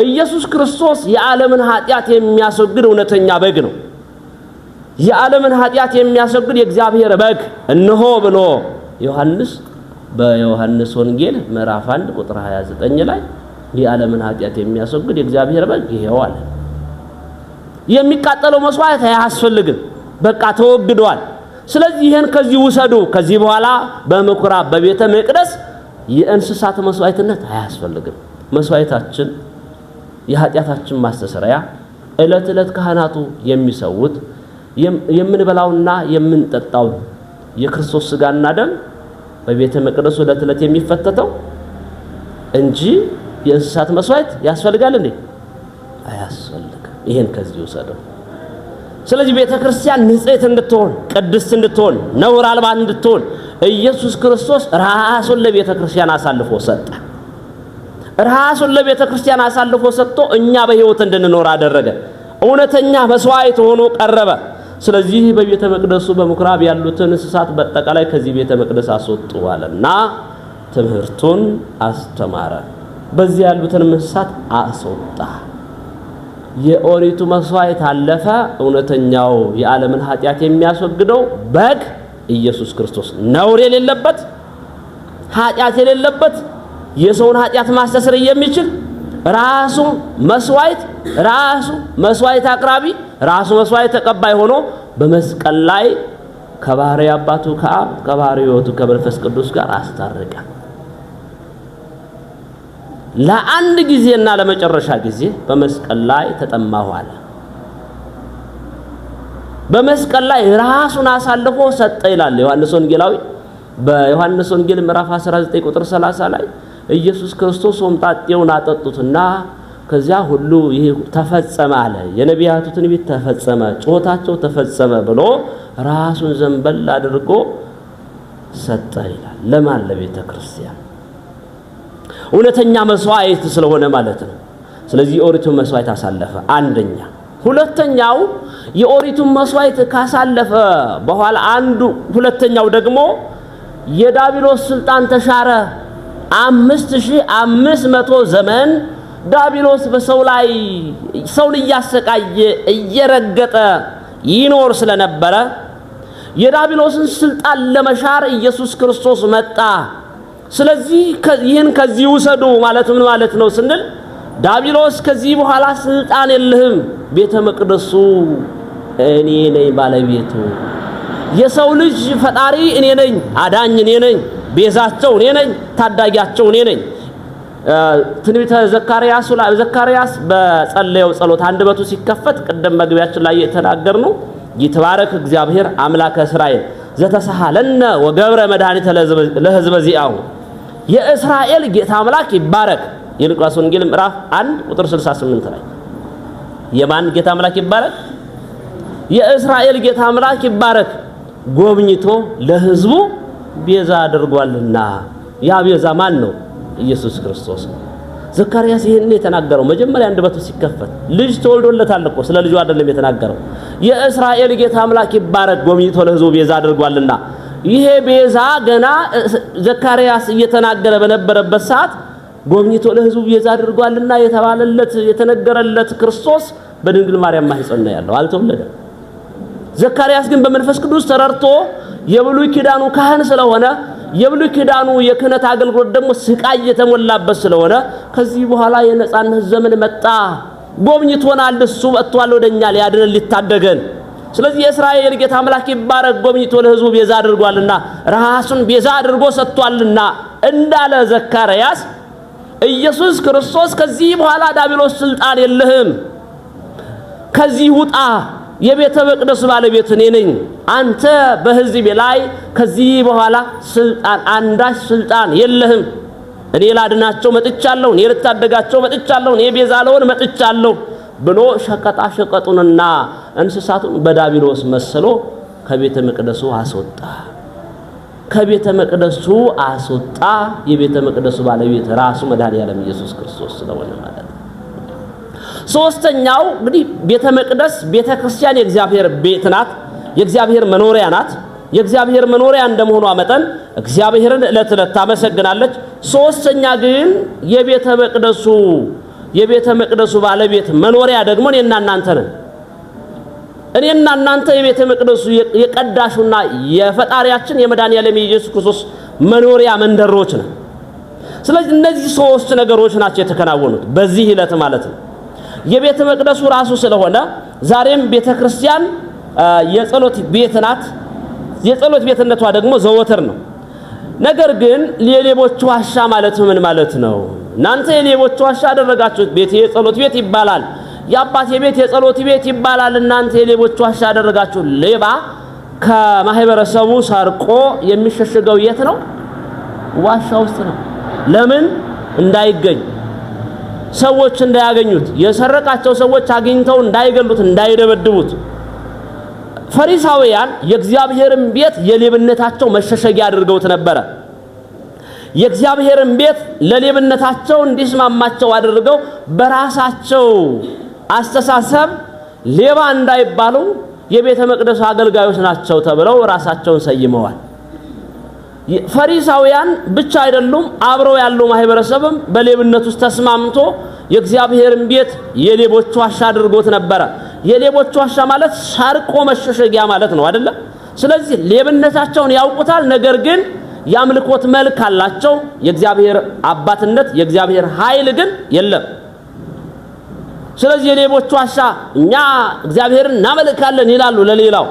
Speaker 1: ኢየሱስ ክርስቶስ የዓለምን ኃጢአት የሚያስወግድ እውነተኛ በግ ነው። የዓለምን ኃጢአት የሚያስወግድ የእግዚአብሔር በግ እነሆ ብሎ ዮሐንስ በዮሐንስ ወንጌል ምዕራፍ 1 ቁጥር 29 ላይ የዓለምን ኃጢአት የሚያስወግድ የእግዚአብሔር በግ ይሄው አለ። የሚቃጠለው መስዋዕት አያስፈልግም፣ በቃ ተወግዷል። ስለዚህ ይሄን ከዚህ ውሰዱ። ከዚህ በኋላ በምኩራብ በቤተ መቅደስ የእንስሳት መስዋዕትነት አያስፈልግም። መስዋዕታችን የኃጢአታችን ማስተሰሪያ ዕለት ዕለት ካህናቱ የሚሰውት የምንበላውና የምንጠጣው የክርስቶስ ስጋና ደም በቤተ መቅደሱ ዕለት ዕለት የሚፈተተው እንጂ የእንስሳት መስዋዕት ያስፈልጋል እንዴ? አያስፈልግም። ይሄን ከዚህ ውሰደው። ስለዚህ ቤተ ክርስቲያን ንጽሕት እንድትሆን፣ ቅድስት እንድትሆን፣ ነውር አልባ እንድትሆን ኢየሱስ ክርስቶስ ራሱን ለቤተ ክርስቲያን አሳልፎ ሰጠ። ራሱን ለቤተ ክርስቲያን አሳልፎ ሰጥቶ እኛ በሕይወት እንድንኖር አደረገ። እውነተኛ መስዋዕት ሆኖ ቀረበ። ስለዚህ በቤተ መቅደሱ በምኩራብ ያሉትን እንስሳት በአጠቃላይ ከዚህ ቤተ መቅደስ አስወጡ አለና ትምህርቱን አስተማረ። በዚህ ያሉትን እንስሳት አስወጣ። የኦሪቱ መስዋዕት አለፈ። እውነተኛው የዓለምን ኃጢአት የሚያስወግደው በግ ኢየሱስ ክርስቶስ ነውር የሌለበት ኃጢአት የሌለበት የሰውን ኃጢአት ማስተስረይ የሚችል ራሱ መስዋዕት፣ ራሱ መስዋዕት አቅራቢ፣ ራሱ መስዋዕት ተቀባይ ሆኖ በመስቀል ላይ ከባህሪ አባቱ ከአብ ከባህሪ ሕይወቱ ከመንፈስ ቅዱስ ጋር አስታረቀ። ለአንድ ጊዜና ለመጨረሻ ጊዜ በመስቀል ላይ ተጠማሁ አለ። በመስቀል ላይ ራሱን አሳልፎ ሰጠ ይላል ዮሐንስ ወንጌላዊ። በዮሐንስ ወንጌል ምዕራፍ 19 ቁጥር 30 ላይ ኢየሱስ ክርስቶስ ሆምጣጤውን አጠጡትና ከዚያ ሁሉ ይህ ተፈጸመ አለ። የነቢያቱ ትንቢት ተፈጸመ፣ ጩኸታቸው ተፈጸመ ብሎ ራሱን ዘንበል አድርጎ ሰጠ ይላል። ለማን? ለቤተ ክርስቲያን እውነተኛ መስዋዕት ስለሆነ ማለት ነው። ስለዚህ የኦሪቱን መስዋዕት አሳለፈ። አንደኛ። ሁለተኛው የኦሪቱን መስዋዕት ካሳለፈ በኋላ አንዱ ሁለተኛው ደግሞ የዳቢሎስ ስልጣን ተሻረ። 5500 ዘመን ዳቢሎስ በሰው ላይ ሰውን እያሰቃየ እየረገጠ ይኖር ስለነበረ የዳቢሎስን ስልጣን ለመሻር ኢየሱስ ክርስቶስ መጣ። ስለዚህ ይህን ከዚህ ውሰዱ ማለት ምን ማለት ነው ስንል ዳቢሎስ ከዚህ በኋላ ስልጣን የለህም፣ ቤተ መቅደሱ እኔ ነኝ ባለቤቱ፣ የሰው ልጅ ፈጣሪ እኔ ነኝ፣ አዳኝ እኔ ነኝ፣ ቤዛቸው እኔ ነኝ፣ ታዳጊያቸው እኔ ነኝ። ትንቢተ ዘካርያስ ዘካርያስ በጸለየው ጸሎት አንደበቱ ሲከፈት ቅድም መግቢያችን ላይ የተናገርነው ይትባረክ እግዚአብሔር አምላከ እስራኤል ዘተሳሃለነ ወገብረ መድኃኒተ ለሕዝበ ዚአሁ፣ የእስራኤል ጌታ አምላክ ይባረክ። የሉቃስ ወንጌል ምዕራፍ 1 ቁጥር 68 ላይ የማን ጌታ አምላክ ይባረክ? የእስራኤል ጌታ አምላክ ይባረክ፣ ጎብኝቶ ለሕዝቡ ቤዛ አድርጓልና። ያ ቤዛ ማን ነው? ኢየሱስ ክርስቶስ ነው። ዘካርያስ ይህን የተናገረው መጀመሪያ አንደበቱ ሲከፈት ልጅ ተወልዶለታል እኮ፣ ስለ ልጁ አይደለም የተናገረው። የእስራኤል ጌታ አምላክ ይባረክ ጎብኝቶ ለሕዝቡ ቤዛ አድርጓልና። ይሄ ቤዛ ገና ዘካርያስ እየተናገረ በነበረበት ሰዓት ጎብኝቶ ለሕዝቡ ቤዛ አድርጓልና የተባለለት የተነገረለት ክርስቶስ በድንግል ማርያም ማህፀን ነው ያለው፣ አልተወለደም። ዘካርያስ ግን በመንፈስ ቅዱስ ተረድቶ የብሉይ ኪዳኑ ካህን ስለሆነ፣ የብሉይ ኪዳኑ የክህነት አገልግሎት ደግሞ ስቃይ የተሞላበት ስለሆነ፣ ከዚህ በኋላ የነጻነት ዘመን መጣ፣ ጎብኝቶናል፣ እሱ መጥቷል ወደኛ ሊያድነን ሊታደገን። ስለዚህ የእስራኤል ጌታ አምላክ ይባረክ ጎብኝቶ ለሕዝቡ ቤዛ አድርጓልና፣ ራሱን ቤዛ አድርጎ ሰጥቷልና እንዳለ ዘካርያስ፣ ኢየሱስ ክርስቶስ ከዚህ በኋላ ዳቢሎስ ስልጣን የለህም፣ ከዚህ ውጣ፣ የቤተ መቅደሱ ባለቤት እኔ ነኝ። አንተ በሕዝቤ ላይ ከዚህ በኋላ ስልጣን አንዳች ስልጣን የለህም። እኔ ላድናቸው መጥቻለሁ፣ እኔ ልታደጋቸው መጥቻለሁ፣ እኔ ቤዛ ልሆን መጥቻለሁ ብሎ ሸቀጣ ሸቀጡንና እንስሳቱን በዳቢሎስ መስሎ ከቤተ መቅደሱ አስወጣ። ከቤተ መቅደሱ አስወጣ። የቤተ መቅደሱ ባለቤት ራሱ መድኃኔዓለም ኢየሱስ ክርስቶስ ስለሆነ ማለት ነው። ሶስተኛው እንግዲህ ቤተ መቅደስ ቤተ ክርስቲያን የእግዚአብሔር ቤት ናት፣ የእግዚአብሔር መኖሪያ ናት። የእግዚአብሔር መኖሪያ እንደመሆኗ መጠን እግዚአብሔርን ዕለት ዕለት ታመሰግናለች። ሶስተኛ ግን የቤተ መቅደሱ ባለቤት መኖሪያ ደግሞ እኔና እናንተ ነን። እኔና እናንተ የቤተ መቅደሱ የቀዳሹና የፈጣሪያችን የመድኃኔዓለም የኢየሱስ ክርስቶስ መኖሪያ መንደሮች ነን። ስለዚህ እነዚህ ሶስት ነገሮች ናቸው የተከናወኑት በዚህ ዕለት ማለት ነው። የቤተ መቅደሱ ራሱ ስለሆነ ዛሬም ቤተ ክርስቲያን የጸሎት ቤት ናት። የጸሎት ቤትነቷ ደግሞ ዘወትር ነው። ነገር ግን የሌቦች ዋሻ ማለት ምን ማለት ነው? እናንተ የሌቦች ዋሻ አደረጋችሁት። ቤቴ የጸሎት ቤት ይባላል፣ የአባቴ ቤት የጸሎት ቤት ይባላል። እናንተ የሌቦች ዋሻ አደረጋችሁ። ሌባ ከማህበረሰቡ ሰርቆ የሚሸሽገው የት ነው? ዋሻ ውስጥ ነው። ለምን? እንዳይገኝ፣ ሰዎች እንዳያገኙት፣ የሰረቃቸው ሰዎች አግኝተው እንዳይገሉት፣ እንዳይደበድቡት። ፈሪሳውያን የእግዚአብሔርን ቤት የሌብነታቸው መሸሸጊያ አድርገውት ነበረ። የእግዚአብሔርን ቤት ለሌብነታቸው እንዲስማማቸው አድርገው በራሳቸው አስተሳሰብ ሌባ እንዳይባሉ የቤተ መቅደሱ አገልጋዮች ናቸው ተብለው ራሳቸውን ሰይመዋል። ፈሪሳውያን ብቻ አይደሉም፣ አብረው ያለው ማህበረሰብም በሌብነት ውስጥ ተስማምቶ የእግዚአብሔርን ቤት የሌቦች ዋሻ አድርጎት ነበረ። የሌቦች ዋሻ ማለት ሰርቆ መሸሸጊያ ማለት ነው አይደለም? ስለዚህ ሌብነታቸውን ያውቁታል፣ ነገር ግን የአምልኮት መልክ አላቸው። የእግዚአብሔር አባትነት የእግዚአብሔር ኃይል ግን የለም። ስለዚህ የሌቦች ዋሻ፣ እኛ እግዚአብሔርን እናመልካለን ይላሉ ለሌላው፣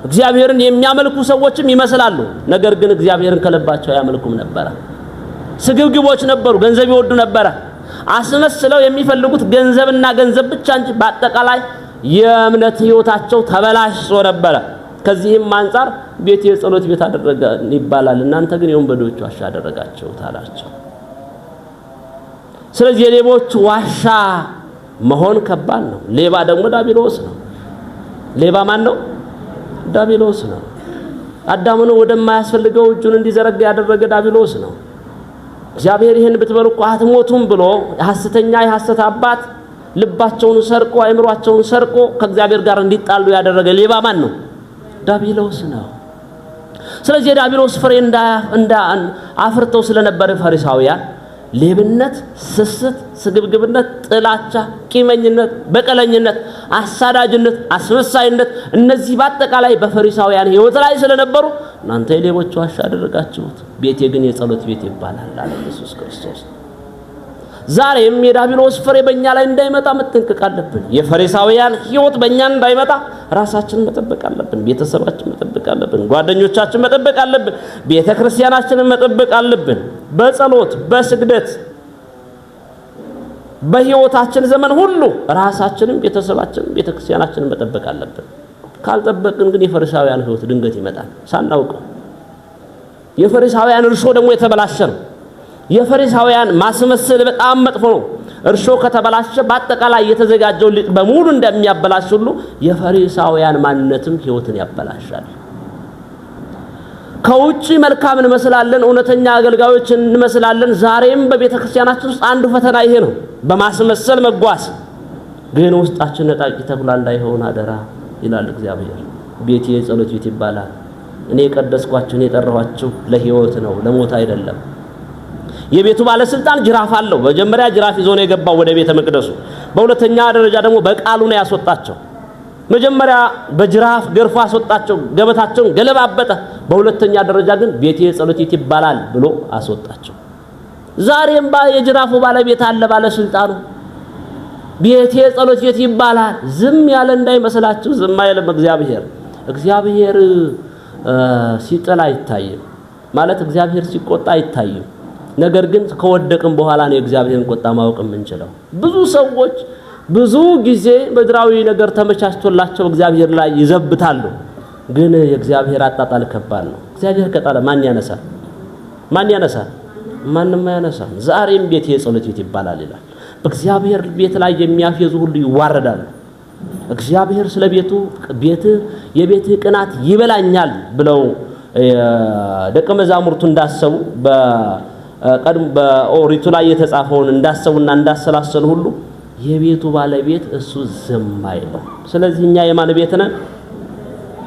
Speaker 1: እግዚአብሔርን የሚያመልኩ ሰዎችም ይመስላሉ። ነገር ግን እግዚአብሔርን ከልባቸው አያመልኩም ነበረ። ስግብግቦች ነበሩ፣ ገንዘብ ይወዱ ነበረ። አስመስለው የሚፈልጉት ገንዘብና ገንዘብ ብቻ እንጂ በአጠቃላይ የእምነት ሕይወታቸው ተበላሽቶ ነበረ። ከዚህም አንጻር ቤት የጸሎት ቤት አደረገ ይባላል፣ እናንተ ግን የወንበዴዎች ዋሻ አደረጋችሁት አላቸው። ስለዚህ የሌቦች ዋሻ መሆን ከባድ ነው። ሌባ ደግሞ ዳቢሎስ ነው። ሌባ ማን ነው? ዳቢሎስ ነው። አዳምን ወደማያስፈልገው እጁን እንዲዘረጋ ያደረገ ዳቢሎስ ነው። እግዚአብሔር ይህን ብትበሉ እኮ አትሞቱም ብሎ ሐሰተኛ የሐሰት አባት ልባቸውን ሰርቆ አእምሯቸውን ሰርቆ ከእግዚአብሔር ጋር እንዲጣሉ ያደረገ ሌባ ማን ነው? ዳቢሎስ ነው። ስለዚህ የዳቢሎስ ፍሬ እንዳ አፍርተው ስለነበረ ፈሪሳውያን ሌብነት፣ ስስት፣ ስግብግብነት፣ ጥላቻ፣ ቂመኝነት፣ በቀለኝነት፣ አሳዳጅነት፣ አስመሳይነት እነዚህ በአጠቃላይ በፈሪሳውያን ሕይወት ላይ ስለነበሩ እናንተ የሌቦች ዋሻ አደረጋችሁት፣ ቤቴ ግን የጸሎት ቤት ይባላል አለ ኢየሱስ ክርስቶስ። ዛሬም የዲያብሎስ ፍሬ በእኛ ላይ እንዳይመጣ መጠንቀቅ አለብን። የፈሪሳውያን ሕይወት በእኛ እንዳይመጣ ራሳችንን መጠበቅ አለብን። ቤተሰባችን መጠበቅ አለብን። ጓደኞቻችን መጠበቅ አለብን። ቤተ ክርስቲያናችንን መጠበቅ አለብን። በጸሎት በስግደት በሕይወታችን ዘመን ሁሉ ራሳችንን፣ ቤተሰባችንን፣ ቤተ ክርስቲያናችንን መጠበቅ አለብን። ካልጠበቅን ግን የፈሪሳውያን ሕይወት ድንገት ይመጣል ሳናውቀው። የፈሪሳውያን እርሾ ደግሞ የተበላሸ ነው። የፈሪሳውያን ማስመሰል በጣም መጥፎ ነው። እርሾ ከተበላሸ በአጠቃላይ የተዘጋጀው ሊጥ በሙሉ እንደሚያበላሽ ሁሉ የፈሪሳውያን ማንነትም ሕይወትን ያበላሻል። ከውጪ መልካም እንመስላለን፣ እውነተኛ አገልጋዮች እንመስላለን። ዛሬም በቤተ ክርስቲያናችን ውስጥ አንዱ ፈተና ይሄ ነው፣ በማስመሰል መጓዝ። ግን ውስጣችን ነጣቂ ተኩላ እንዳይሆን አደራ ይላል እግዚአብሔር። ቤቴ የጸሎት ቤት ይባላል። እኔ የቀደስኳችሁ፣ እኔ የጠራኋችሁ ለሕይወት ነው፣ ለሞት አይደለም። የቤቱ ባለስልጣን ጅራፍ አለው። መጀመሪያ ጅራፍ ይዞ ነው የገባው ወደ ቤተ መቅደሱ። በሁለተኛ ደረጃ ደግሞ በቃሉ ነው ያስወጣቸው። መጀመሪያ በጅራፍ ገርፎ አስወጣቸው፣ ገበታቸውን ገለባበጠ። በሁለተኛ ደረጃ ግን ቤቴ የጸሎት ቤት ይባላል ብሎ አስወጣቸው። ዛሬም የጅራፉ ባለቤት አለ፣ ባለስልጣኑ ቤቴ የጸሎት ቤት ይባላል። ዝም ያለ እንዳይመስላችሁ፣ ዝም አይልም እግዚአብሔር። እግዚአብሔር ሲጥል አይታይም ማለት እግዚአብሔር ሲቆጣ አይታይም። ነገር ግን ከወደቅን በኋላ ነው የእግዚአብሔርን ቁጣ ማወቅ የምንችለው። ብዙ ሰዎች ብዙ ጊዜ ምድራዊ ነገር ተመቻችቶላቸው እግዚአብሔር ላይ ይዘብታሉ። ግን የእግዚአብሔር አጣጣል ከባድ ነው። እግዚአብሔር ከጣለ ማን ያነሳል? ማን ያነሳል? ማንም አያነሳም። ዛሬም ቤቴ የጸሎት ቤት ይባላል ይላል። በእግዚአብሔር ቤት ላይ የሚያፌዙ ሁሉ ይዋረዳሉ። እግዚአብሔር ስለ ቤቱ የቤትህ ቅናት ይበላኛል ብለው ደቀ መዛሙርቱ እንዳሰቡ በቀድሞ በኦሪቱ ላይ የተጻፈውን እንዳሰቡና እንዳሰላሰሉ ሁሉ የቤቱ ባለቤት እሱ ዝም አይልም። ስለዚህ እኛ የማን ቤት ነን?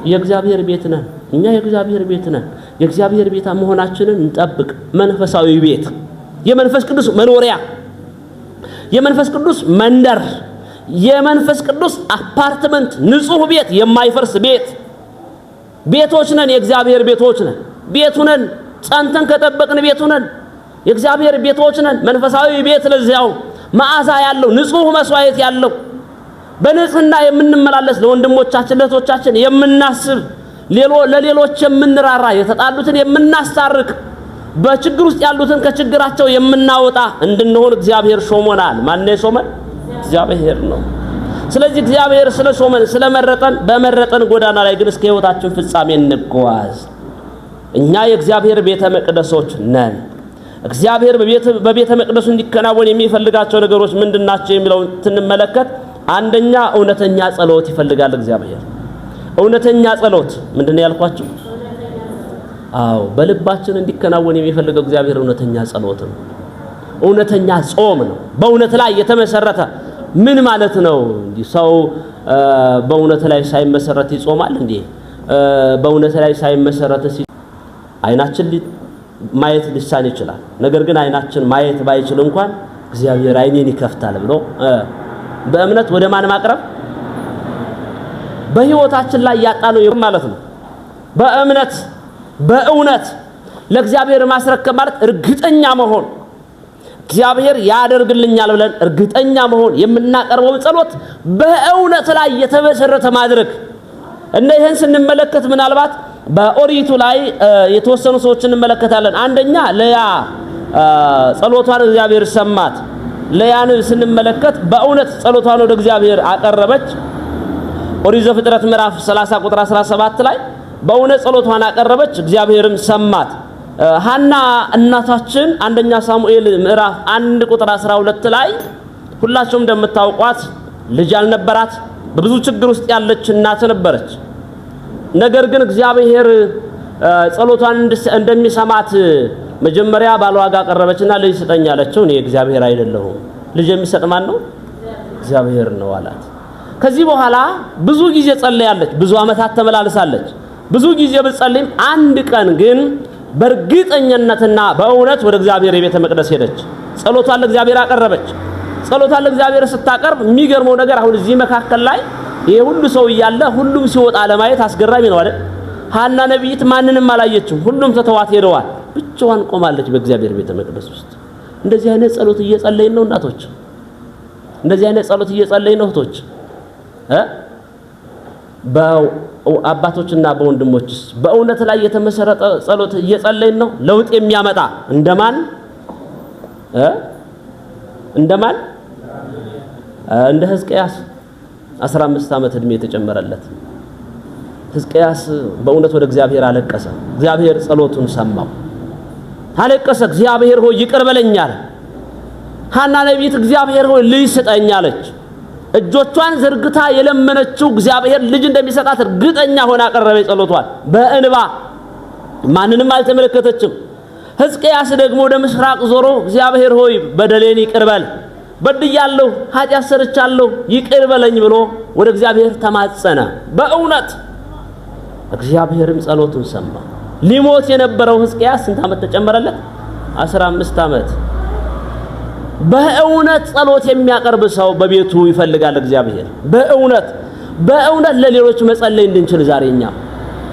Speaker 1: የእግዚአብሔር ቤት ነን። እኛ የእግዚአብሔር ቤት ነን። የእግዚአብሔር ቤት መሆናችንን እንጠብቅ። መንፈሳዊ ቤት፣ የመንፈስ ቅዱስ መኖሪያ፣ የመንፈስ ቅዱስ መንደር፣ የመንፈስ ቅዱስ አፓርትመንት፣ ንጹህ ቤት፣ የማይፈርስ ቤት። ቤቶች ነን። የእግዚአብሔር ቤቶች ነን። ቤቱ ነን። ጸንተን ከጠበቅን ቤቱ ነን። የእግዚአብሔር ቤቶች ነን። መንፈሳዊ ቤት ለዚያው መዓዛ ያለው ንጹህ መስዋዕት ያለው በንጽህና የምንመላለስ ለወንድሞቻችን ለእህቶቻችን የምናስብ ለሌሎች የምንራራ የተጣሉትን የምናስታርቅ በችግር ውስጥ ያሉትን ከችግራቸው የምናወጣ እንድንሆን እግዚአብሔር ሾሞናል። ማን ነው የሾመን? እግዚአብሔር ነው። ስለዚህ እግዚአብሔር ስለሾመን ስለመረጠን በመረጠን ጎዳና ላይ ግን እስከ ሕይወታችን ፍጻሜ እንጓዝ። እኛ የእግዚአብሔር ቤተ መቅደሶች ነን። እግዚአብሔር በቤተ መቅደሱ እንዲከናወን የሚፈልጋቸው ነገሮች ምንድናቸው የሚለውን ስንመለከት አንደኛ እውነተኛ ጸሎት ይፈልጋል እግዚአብሔር። እውነተኛ ጸሎት ምንድነው ያልኳችሁ? አዎ፣ በልባችን እንዲከናወን የሚፈልገው እግዚአብሔር እውነተኛ ጸሎት ነው። እውነተኛ ጾም ነው። በእውነት ላይ የተመሰረተ ምን ማለት ነው? እንዲህ ሰው በእውነት ላይ ሳይመሰረት ይጾማል እንዴ? በእውነት ላይ ሳይመሰረት አይናችን ማየት ሊሳን ይችላል። ነገር ግን አይናችን ማየት ባይችል እንኳን እግዚአብሔር አይኔን ይከፍታል ብሎ በእምነት ወደ ማን ማቅረብ? በህይወታችን ላይ ያጣነው ማለት ነው። በእምነት በእውነት ለእግዚአብሔር ማስረከብ ማለት እርግጠኛ መሆን፣ እግዚአብሔር ያደርግልኛል ብለን እርግጠኛ መሆን፣ የምናቀርበውን ጸሎት በእውነት ላይ የተመሰረተ ማድረግ። እና ይህን ስንመለከት ምናልባት በኦሪቱ ላይ የተወሰኑ ሰዎች እንመለከታለን። አንደኛ ለያ ጸሎቷን እግዚአብሔር ሰማት። ለያን ስንመለከት በእውነት ጸሎቷን ወደ እግዚአብሔር አቀረበች። ኦሪት ዘፍጥረት ምዕራፍ 30 ቁጥር 17 ላይ በእውነት ጸሎቷን አቀረበች፣ እግዚአብሔርም ሰማት። ሐና እናታችን አንደኛ ሳሙኤል ምዕራፍ 1 ቁጥር 12 ላይ ሁላችሁም እንደምታውቋት ልጅ ያልነበራት በብዙ ችግር ውስጥ ያለች እናት ነበረች። ነገር ግን እግዚአብሔር ጸሎቷን እንደሚሰማት መጀመሪያ ባሏ ጋር ቀረበችና ልጅ ስጠኝ አለችው። እኔ እግዚአብሔር አይደለሁም፣ ልጅ የሚሰጥ ማን ነው? እግዚአብሔር ነው አላት። ከዚህ በኋላ ብዙ ጊዜ ጸልያለች፣ ብዙ ዓመታት ተመላልሳለች። ብዙ ጊዜ ብትጸልይም አንድ ቀን ግን በእርግጠኝነትና በእውነት ወደ እግዚአብሔር የቤተ መቅደስ ሄደች። ጸሎቷን ለእግዚአብሔር አቀረበች። ጸሎቷን ለእግዚአብሔር ስታቀርብ የሚገርመው ነገር አሁን እዚህ መካከል ላይ ይሄ ሁሉ ሰው እያለ ሁሉም ሲወጣ ለማየት አስገራሚ ነው አይደል? ሐና ነቢይት ማንንም አላየችም። ሁሉም ተተዋት ሄደዋል። ብቻዋን ቆማለች በእግዚአብሔር ቤተ መቅደስ ውስጥ። እንደዚህ አይነት ጸሎት እየጸለይን ነው እናቶች፣ እንደዚህ አይነት ጸሎት እየጸለይን ነው እህቶች። በአባቶችና በወንድሞችስ በእውነት ላይ የተመሰረተ ጸሎት እየጸለይን ነው? ለውጥ የሚያመጣ እንደማን እንደማን እንደ ሕዝቅያስ 15 ዓመት ዕድሜ የተጨመረለት ሕዝቅያስ በእውነት ወደ እግዚአብሔር አለቀሰ። እግዚአብሔር ጸሎቱን ሰማው። አለቀሰ። እግዚአብሔር ሆይ ይቅር በለኝ አለ። ሐና ነቢይት እግዚአብሔር ሆይ ልጅ ስጠኝ አለች። እጆቿን ዘርግታ የለመነችው እግዚአብሔር ልጅ እንደሚሰጣት እርግጠኛ ሆና አቀረበ ጸሎቷን በእንባ፣ ማንንም አልተመለከተችም። ሕዝቅያስ ደግሞ ወደ ምስራቅ ዞሮ እግዚአብሔር ሆይ በደሌን ይቅር በል፣ በድያለሁ፣ ኃጢአት ሰርቻለሁ፣ ይቅር በለኝ ብሎ ወደ እግዚአብሔር ተማጸነ በእውነት። እግዚአብሔርም ጸሎቱን ሰማ። ሊሞት የነበረው ሕዝቅያስ ስንት ዓመት ተጨመረለት? 15 ዓመት። በእውነት ጸሎት የሚያቀርብ ሰው በቤቱ ይፈልጋል እግዚአብሔር። በእውነት በእውነት ለሌሎች መጸለይ እንድንችል ዛሬ እኛ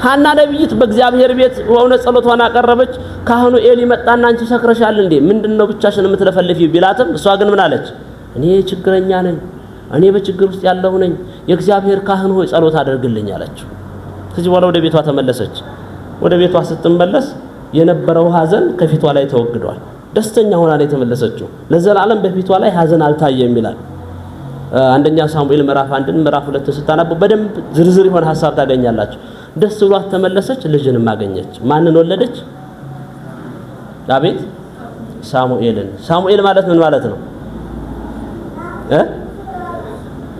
Speaker 1: ሐና ነቢይት በእግዚአብሔር ቤት በእውነት ጸሎቷን አቀረበች። ካህኑ ኤሊ መጣና አንቺ ሰክረሻል እንዴ? ምንድነው ብቻሽን የምትለፈልፊ ቢላትም እሷ ግን ምን አለች? እኔ ችግረኛ ነኝ፣ እኔ በችግር ውስጥ ያለሁ ነኝ፣ የእግዚአብሔር ካህን ሆይ ጸሎት አድርግልኝ አለችው። ከዚህ በኋላ ወደ ቤቷ ተመለሰች። ወደ ቤቷ ስትመለስ የነበረው ሐዘን ከፊቷ ላይ ተወግዷል። ደስተኛ ሆና ነው የተመለሰችው። ለዘላለም በፊቷ ላይ ሐዘን አልታየም ይላል። አንደኛ ሳሙኤል ምዕራፍ 1 ምዕራፍ 2 ስታነቡ በደንብ ዝርዝር የሆነ ሐሳብ ታገኛላችሁ። ደስ ብሏት ተመለሰች፣ ልጅንም አገኘች። ማንን ወለደች? አቤት፣ ሳሙኤልን። ሳሙኤል ማለት ምን ማለት ነው?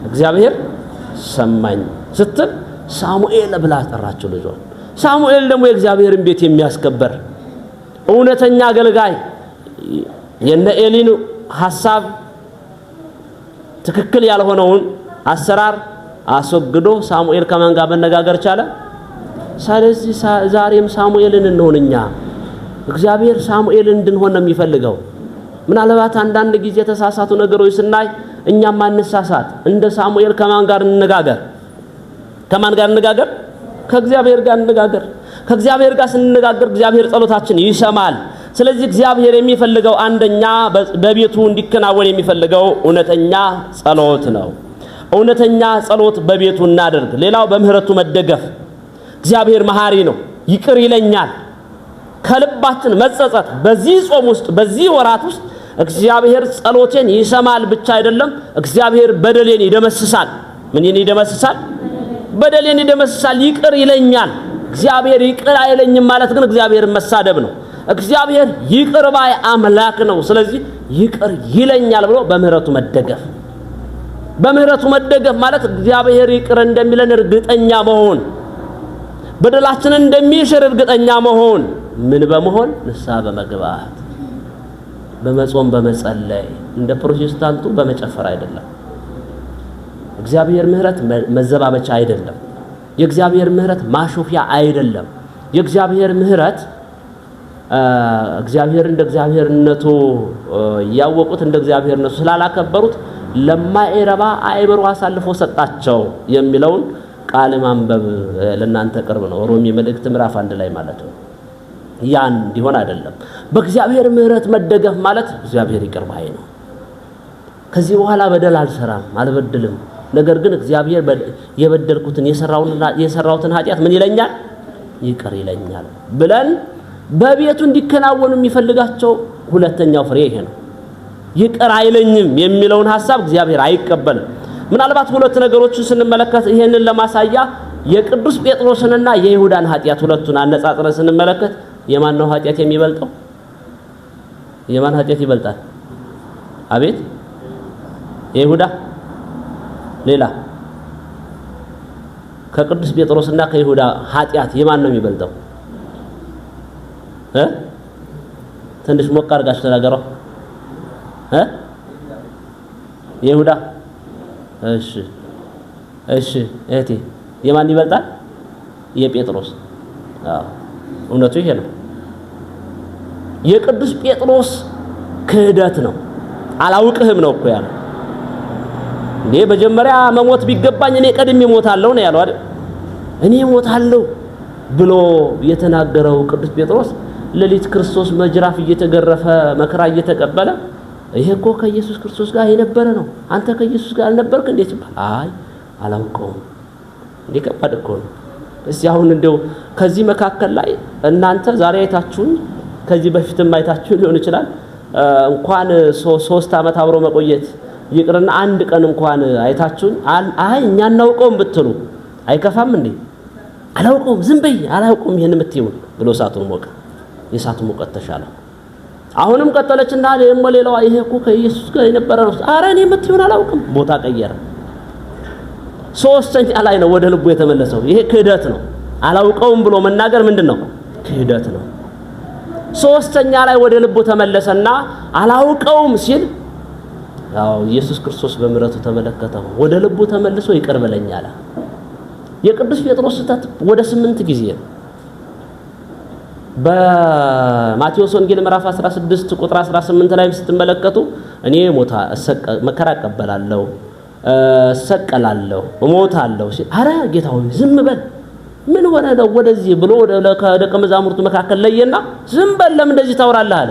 Speaker 1: እግዚአብሔር ሰማኝ ስትል ሳሙኤል ብላ ጠራችው ልጇን። ሳሙኤል ደግሞ የእግዚአብሔርን ቤት የሚያስከበር እውነተኛ አገልጋይ፣ የነ ኤሊን ሐሳብ ትክክል ያልሆነውን አሰራር አስወግዶ ሳሙኤል ከማን ጋር መነጋገር ቻለ? ስለዚህ ዛሬም ሳሙኤልን እንሆን እኛ። እግዚአብሔር ሳሙኤልን እንድንሆን ነው የሚፈልገው። ምናልባት አንዳንድ ጊዜ የተሳሳቱ ነገሮች ስናይ እኛም አንሳሳት። እንደ ሳሙኤል ከማን ጋር እንነጋገር? ከማን ጋር እንነጋገር? ከእግዚአብሔር ጋር እንነጋገር። ከእግዚአብሔር ጋር ስንነጋገር እግዚአብሔር ጸሎታችን ይሰማል። ስለዚህ እግዚአብሔር የሚፈልገው አንደኛ በቤቱ እንዲከናወን የሚፈልገው እውነተኛ ጸሎት ነው። እውነተኛ ጸሎት በቤቱ እናደርግ። ሌላው በምህረቱ መደገፍ። እግዚአብሔር መሐሪ ነው፣ ይቅር ይለኛል። ከልባችን መጸጸት። በዚህ ጾም ውስጥ፣ በዚህ ወራት ውስጥ እግዚአብሔር ጸሎቴን ይሰማል ብቻ አይደለም፣ እግዚአብሔር በደሌን ይደመስሳል። ምንን ይደመስሳል? በደሌን ይደመስሳል፣ ይቅር ይለኛል። እግዚአብሔር ይቅር አይለኝም ማለት ግን እግዚአብሔርን መሳደብ ነው። እግዚአብሔር ይቅር ባይ አምላክ ነው። ስለዚህ ይቅር ይለኛል ብሎ በምህረቱ መደገፍ። በምህረቱ መደገፍ ማለት እግዚአብሔር ይቅር እንደሚለን እርግጠኛ መሆን፣ በደላችንን እንደሚሽር እርግጠኛ መሆን፣ ምን በመሆን? ንስሐ በመግባት፣ በመጾም፣ በመጸለይ፣ እንደ ፕሮቴስታንቱ በመጨፈር አይደለም። እግዚአብሔር ምህረት መዘባበቻ አይደለም። የእግዚአብሔር ምህረት ማሾፊያ አይደለም። የእግዚአብሔር ምህረት እግዚአብሔር እንደ እግዚአብሔርነቱ ያወቁት እንደ እግዚአብሔርነቱ ስላላከበሩት ለማይረባ አእምሮ አሳልፎ ሰጣቸው የሚለውን ቃል ማንበብ ለእናንተ ቅርብ ነው። ሮሜ መልእክት ምዕራፍ 1 ላይ ማለት ነው። ያን እንዲሆን አይደለም። በእግዚአብሔር ምህረት መደገፍ ማለት እግዚአብሔር ይቅር ባይ ነው። ከዚህ በኋላ በደል አልሰራም፣ አልበድልም። ነገር ግን እግዚአብሔር የበደልኩትን የሰራሁትን ኃጢአት ምን ይለኛል? ይቅር ይለኛል ብለን በቤቱ እንዲከናወኑ የሚፈልጋቸው ሁለተኛው ፍሬ ይሄ ነው። ይቅር አይለኝም የሚለውን ሐሳብ እግዚአብሔር አይቀበልም። ምናልባት ሁለት ነገሮችን ስንመለከት ይሄንን ለማሳያ የቅዱስ ጴጥሮስንና የይሁዳን ኃጢአት ሁለቱን አነጻጽረን ስንመለከት የማን ነው ኃጢአት የሚበልጠው? የማን ኃጢአት ይበልጣል? አቤት፣ የይሁዳ። ሌላ ከቅዱስ ጴጥሮስና ከይሁዳ ኃጢአት የማን ነው የሚበልጠው? ትንሽ ሞቅ አድርጋችሁ ተናገረው። የይሁዳ። እሺ እሺ፣ እህቴ የማን ይበልጣል? የጴጥሮስ። አዎ፣ እውነቱ ይሄ ነው። የቅዱስ ጴጥሮስ ክህደት ነው። አላውቅህም ነው እኮ ያለው። እንዴ መጀመሪያ መሞት ቢገባኝ እኔ ቀድሜ እሞታለሁ ነው ያለው አይደል? እኔ እሞታለሁ ብሎ የተናገረው ቅዱስ ጴጥሮስ ሌሊት ክርስቶስ መጅራፍ እየተገረፈ መከራ እየተቀበለ ይሄ እኮ ከኢየሱስ ክርስቶስ ጋር የነበረ ነው፣ አንተ ከኢየሱስ ጋር አልነበርክ እንዴት ይባል? አይ አላውቀውም። እንዴ ከባድ እኮ ነው። እስቲ አሁን እንደው ከዚህ መካከል ላይ እናንተ ዛሬ አይታችሁኝ ከዚህ በፊትም አይታችሁ ሊሆን ይችላል። እንኳን 3 ዓመት አብሮ መቆየት ይቅርና አንድ ቀን እንኳን አይታችሁኝ አይ እኛ አናውቀውም ብትሉ አይከፋም እንዴ? አላውቀውም፣ ዝም በይ አላውቀውም ይሄን የምትይውን ብሎ እሳቱን ሞቀ። የእሳቱ ሙቀት ተሻለ። አሁንም ቀጠለችና ደግሞ ሌላዋ ይሄ እኮ ከኢየሱስ ጋር የነበረ ነው። አረ እኔ የምትይውን አላውቅም። ቦታ ቀየረ። ሶስተኛ ላይ ነው ወደ ልቡ የተመለሰው። ይሄ ክህደት ነው። አላውቀውም ብሎ መናገር ምንድን ነው? ክህደት ነው። ሶስተኛ ላይ ወደ ልቡ ተመለሰና አላውቀውም ሲል ያው ኢየሱስ ክርስቶስ በምሕረቱ ተመለከተው። ወደ ልቡ ተመልሶ ይቅር በለኝ አለ። የቅዱስ ጴጥሮስ ስህተት ወደ 8 ጊዜ ነው። በማቴዎስ ወንጌል ምዕራፍ 16 ቁጥር 18 ላይ ስትመለከቱ እኔ ሞታ መከራ እቀበላለሁ፣ እሰቀላለሁ፣ እሞታለሁ ሲል አረ ጌታ ሆይ ዝም በል ምን ሆነ ነው ወደዚህ ብሎ ከደቀ መዛሙርቱ መካከል ለየና ዝም በል ለምን እንደዚህ ታወራለህ አለ።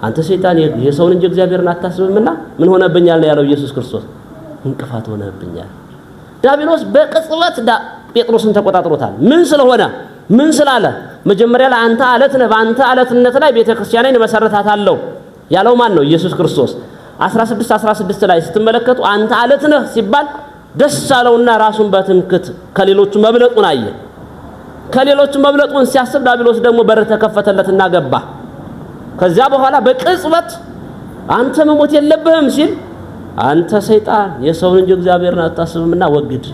Speaker 1: አንተ ሰይጣን የሰውን እንጂ እግዚአብሔርን አታስብምና ምን ሆነብኛል ነው ያለው ኢየሱስ ክርስቶስ። እንቅፋት ሆነብኛል። ዲያብሎስ በቅጽበት ጴጥሮስን ተቆጣጥሮታል። ምን ስለሆነ ምን ስላለ? መጀመሪያ ላይ አንተ አለት ነህ፣ በአንተ አለትነት ላይ ቤተክርስቲያኔን እመሰርታታለሁ ያለው ማን ነው? ኢየሱስ ክርስቶስ። 16 16 ላይ ስትመለከቱ አንተ አለት ነህ ሲባል ደስ አለውና ራሱን በትምክት ከሌሎቹ መብለጡን አየ። ከሌሎቹ መብለጡን ሲያስብ ዲያብሎስ ደግሞ በር ተከፈተለትና ገባ። ከዚያ በኋላ በቅጽበት አንተ መሞት የለብህም ሲል አንተ ሰይጣን የሰውን እንጂ እግዚአብሔርን አታስብምና ወግድ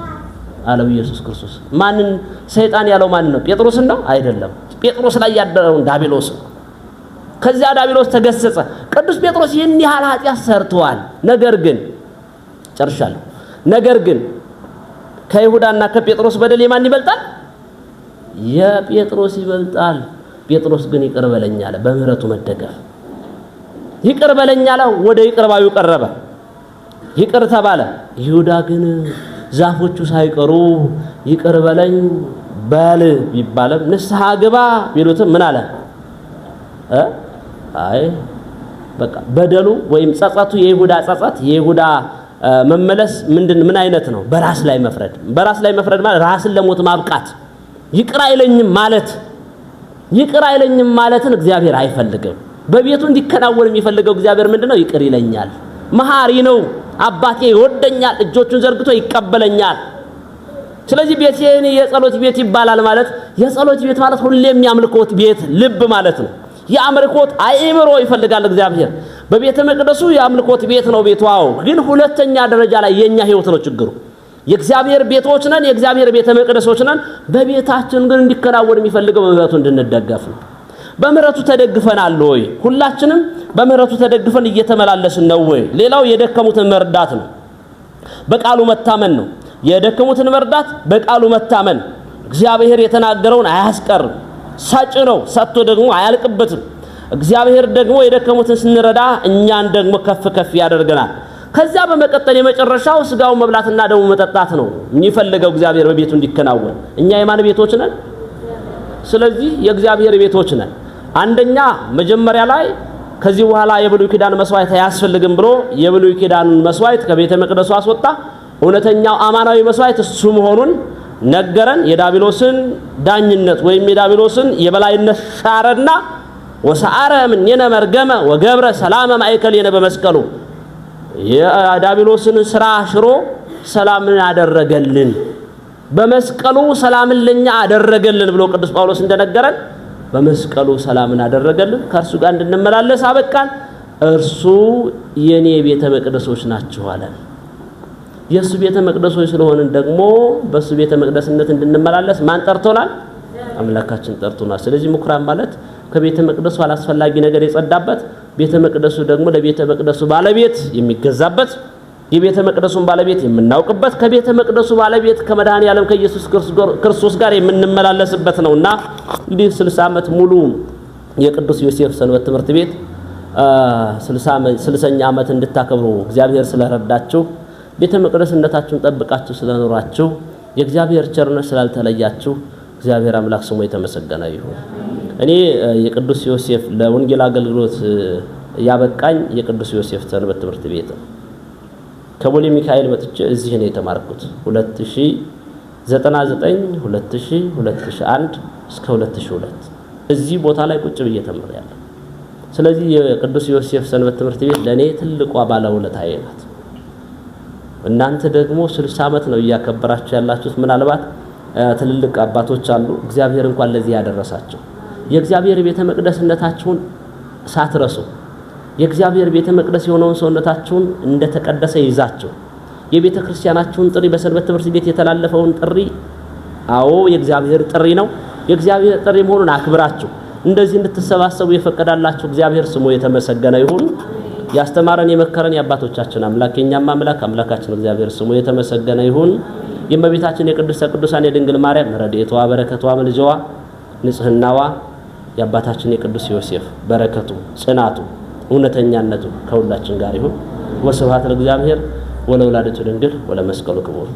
Speaker 1: አለው ኢየሱስ ክርስቶስ። ማንን ሰይጣን ያለው ማንን ነው? ጴጥሮስን ነው? አይደለም። ጴጥሮስ ላይ ያደረውን ዲያብሎስ ነው። ከዚያ ዲያብሎስ ተገሰጸ። ቅዱስ ጴጥሮስ ይህን ያህል ኃጢአት ሰርተዋል። ነገር ግን ጨርሻለሁ። ነገር ግን ከይሁዳና ከጴጥሮስ በደል የማን ይበልጣል? የጴጥሮስ ይበልጣል። ጴጥሮስ ግን ይቅር በለኝ አለ። በምህረቱ መደገፍ ይቅር በለኝ አለ። ወደ ይቅር ባዩ ቀረበ፣ ይቅር ተባለ። ይሁዳ ግን ዛፎቹ ሳይቀሩ ይቅር በለኝ በል ቢባልም ንስሐ ግባ ቢሉትም ምን አለ? አይ በቃ በደሉ ወይም ጸጸቱ የይሁዳ ጸጸት የይሁዳ መመለስ ምንድን ምን አይነት ነው? በራስ ላይ መፍረድ። በራስ ላይ መፍረድ ማለት ራስን ለሞት ማብቃት፣ ይቅር አይለኝም ማለት ይቅር አይለኝም ማለትን እግዚአብሔር አይፈልግም። በቤቱ እንዲከናወን የሚፈልገው እግዚአብሔር ምንድነው? ይቅር ይለኛል፣ መሐሪ ነው፣ አባቴ ይወደኛል፣ እጆቹን ዘርግቶ ይቀበለኛል። ስለዚህ ቤቴ የጸሎት ቤት ይባላል ማለት የጸሎት ቤት ማለት ሁሌም የአምልኮት ቤት ልብ ማለት ነው። የአምልኮት አእምሮ ይፈልጋል እግዚአብሔር። በቤተ መቅደሱ የአምልኮት ቤት ነው ቤቱ። አዎ፣ ግን ሁለተኛ ደረጃ ላይ የኛ ህይወት ነው ችግሩ። የእግዚአብሔር ቤቶች ነን፣ የእግዚአብሔር ቤተ መቅደሶች ነን። በቤታችን ግን እንዲከናወን የሚፈልገው በምህረቱ እንድንደገፍ ነው። በምህረቱ ተደግፈናል ወይ? ሁላችንም በምህረቱ ተደግፈን እየተመላለስን ነው ወይ? ሌላው የደከሙትን መርዳት ነው። በቃሉ መታመን ነው። የደከሙትን መርዳት፣ በቃሉ መታመን። እግዚአብሔር የተናገረውን አያስቀርም። ሰጭ ነው፣ ሰጥቶ ደግሞ አያልቅበትም። እግዚአብሔር ደግሞ የደከሙትን ስንረዳ እኛን ደግሞ ከፍ ከፍ ያደርገናል። ከዚያ በመቀጠል የመጨረሻው ስጋውን መብላትና ደሙ መጠጣት ነው የሚፈልገው እግዚአብሔር በቤቱ እንዲከናወን። እኛ የማን ቤቶች ነን? ስለዚህ የእግዚአብሔር ቤቶች ነን። አንደኛ መጀመሪያ ላይ ከዚህ በኋላ የብሉይ ኪዳን መስዋዕት አያስፈልግም ብሎ የብሉይ ኪዳኑን መስዋዕት ከቤተ መቅደሱ አስወጣ። እውነተኛው አማናዊ መስዋዕት እሱ መሆኑን ነገረን። የዳቢሎስን ዳኝነት ወይም የዳቢሎስን የበላይነት ሻረና ወሰአረ እምኔነ መርገመ ወገብረ ሰላመ ማእከሌነ በመስቀሉ የዳቢሎስን ስራ ሽሮ ሰላምን አደረገልን፣ በመስቀሉ ሰላምን ለኛ አደረገልን ብሎ ቅዱስ ጳውሎስ እንደነገረን በመስቀሉ ሰላምን አደረገልን፣ ከእርሱ ጋር እንድንመላለስ አበቃን። እርሱ የኔ ቤተ መቅደሶች ናችሁ አለን። የእሱ ቤተ መቅደሶች ስለሆንን ደግሞ በእሱ ቤተ መቅደስነት እንድንመላለስ ማን ጠርቶናል? አምላካችን ጠርቶናል። ስለዚህ ምኩራብ ማለት ከቤተ መቅደሱ አላስፈላጊ ነገር የጸዳበት፣ ቤተ መቅደሱ ደግሞ ለቤተ መቅደሱ ባለቤት የሚገዛበት፣ የቤተ መቅደሱን ባለቤት የምናውቅበት፣ ከቤተ መቅደሱ ባለቤት ከመድኃኔዓለም ከኢየሱስ ክርስቶስ ጋር የምንመላለስበት ነውና እንግዲህ 60 ዓመት ሙሉ የቅዱስ ዮሴፍ ሰንበት ትምህርት ቤት 60ኛ ዓመት እንድታከብሩ እግዚአብሔር ስለረዳችሁ፣ ቤተ መቅደስነታችሁን ጠብቃችሁ ስለኖራችሁ፣ የእግዚአብሔር ቸርነት ስላልተለያችሁ እግዚአብሔር አምላክ ስሙ የተመሰገነ ይሁን። እኔ የቅዱስ ዮሴፍ ለወንጌል አገልግሎት ያበቃኝ የቅዱስ ዮሴፍ ሰንበት ትምህርት ቤት ነው። ከቦሌ ሚካኤል መጥቼ እዚህ ነው የተማርኩት። 2099፣ 2000፣ 2001 እስከ 2002 እዚህ ቦታ ላይ ቁጭ ብዬ ተምሬያለሁ። ስለዚህ የቅዱስ ዮሴፍ ሰንበት ትምህርት ቤት ለእኔ ትልቋ ባለውለታዬ ናት። እናንተ ደግሞ 60 ዓመት ነው እያከበራችሁ ያላችሁት። ምናልባት ትልልቅ አባቶች አሉ። እግዚአብሔር እንኳን ለዚህ ያደረሳቸው። የእግዚአብሔር ቤተ መቅደስነታችሁን ሳትረሱ፣ የእግዚአብሔር ቤተ መቅደስ የሆነውን ሰውነታችሁን እንደተቀደሰ ይዛችሁ፣ የቤተ ክርስቲያናችሁን ጥሪ፣ በሰንበት ትምህርት ቤት የተላለፈውን ጥሪ፣ አዎ የእግዚአብሔር ጥሪ ነው። የእግዚአብሔር ጥሪ መሆኑን አክብራችሁ እንደዚህ እንድትሰባሰቡ የፈቀዳላችሁ እግዚአብሔር ስሙ የተመሰገነ ይሁን። ያስተማረን የመከረን የአባቶቻችን አምላክ፣ የኛም አምላክ አምላካችን እግዚአብሔር ስሙ የተመሰገነ ይሁን። የእመቤታችን የቅድስተ ቅዱሳን የድንግል ማርያም ረድኤቷ፣ በረከቷ፣ ምልጃዋ፣ ንጽህናዋ፣ የአባታችን የቅዱስ ዮሴፍ በረከቱ፣ ጽናቱ፣ እውነተኛነቱ ከሁላችን ጋር ይሁን። ወስብሐት ለእግዚአብሔር ወለወላዲቱ ድንግል ወለመስቀሉ ክቡር።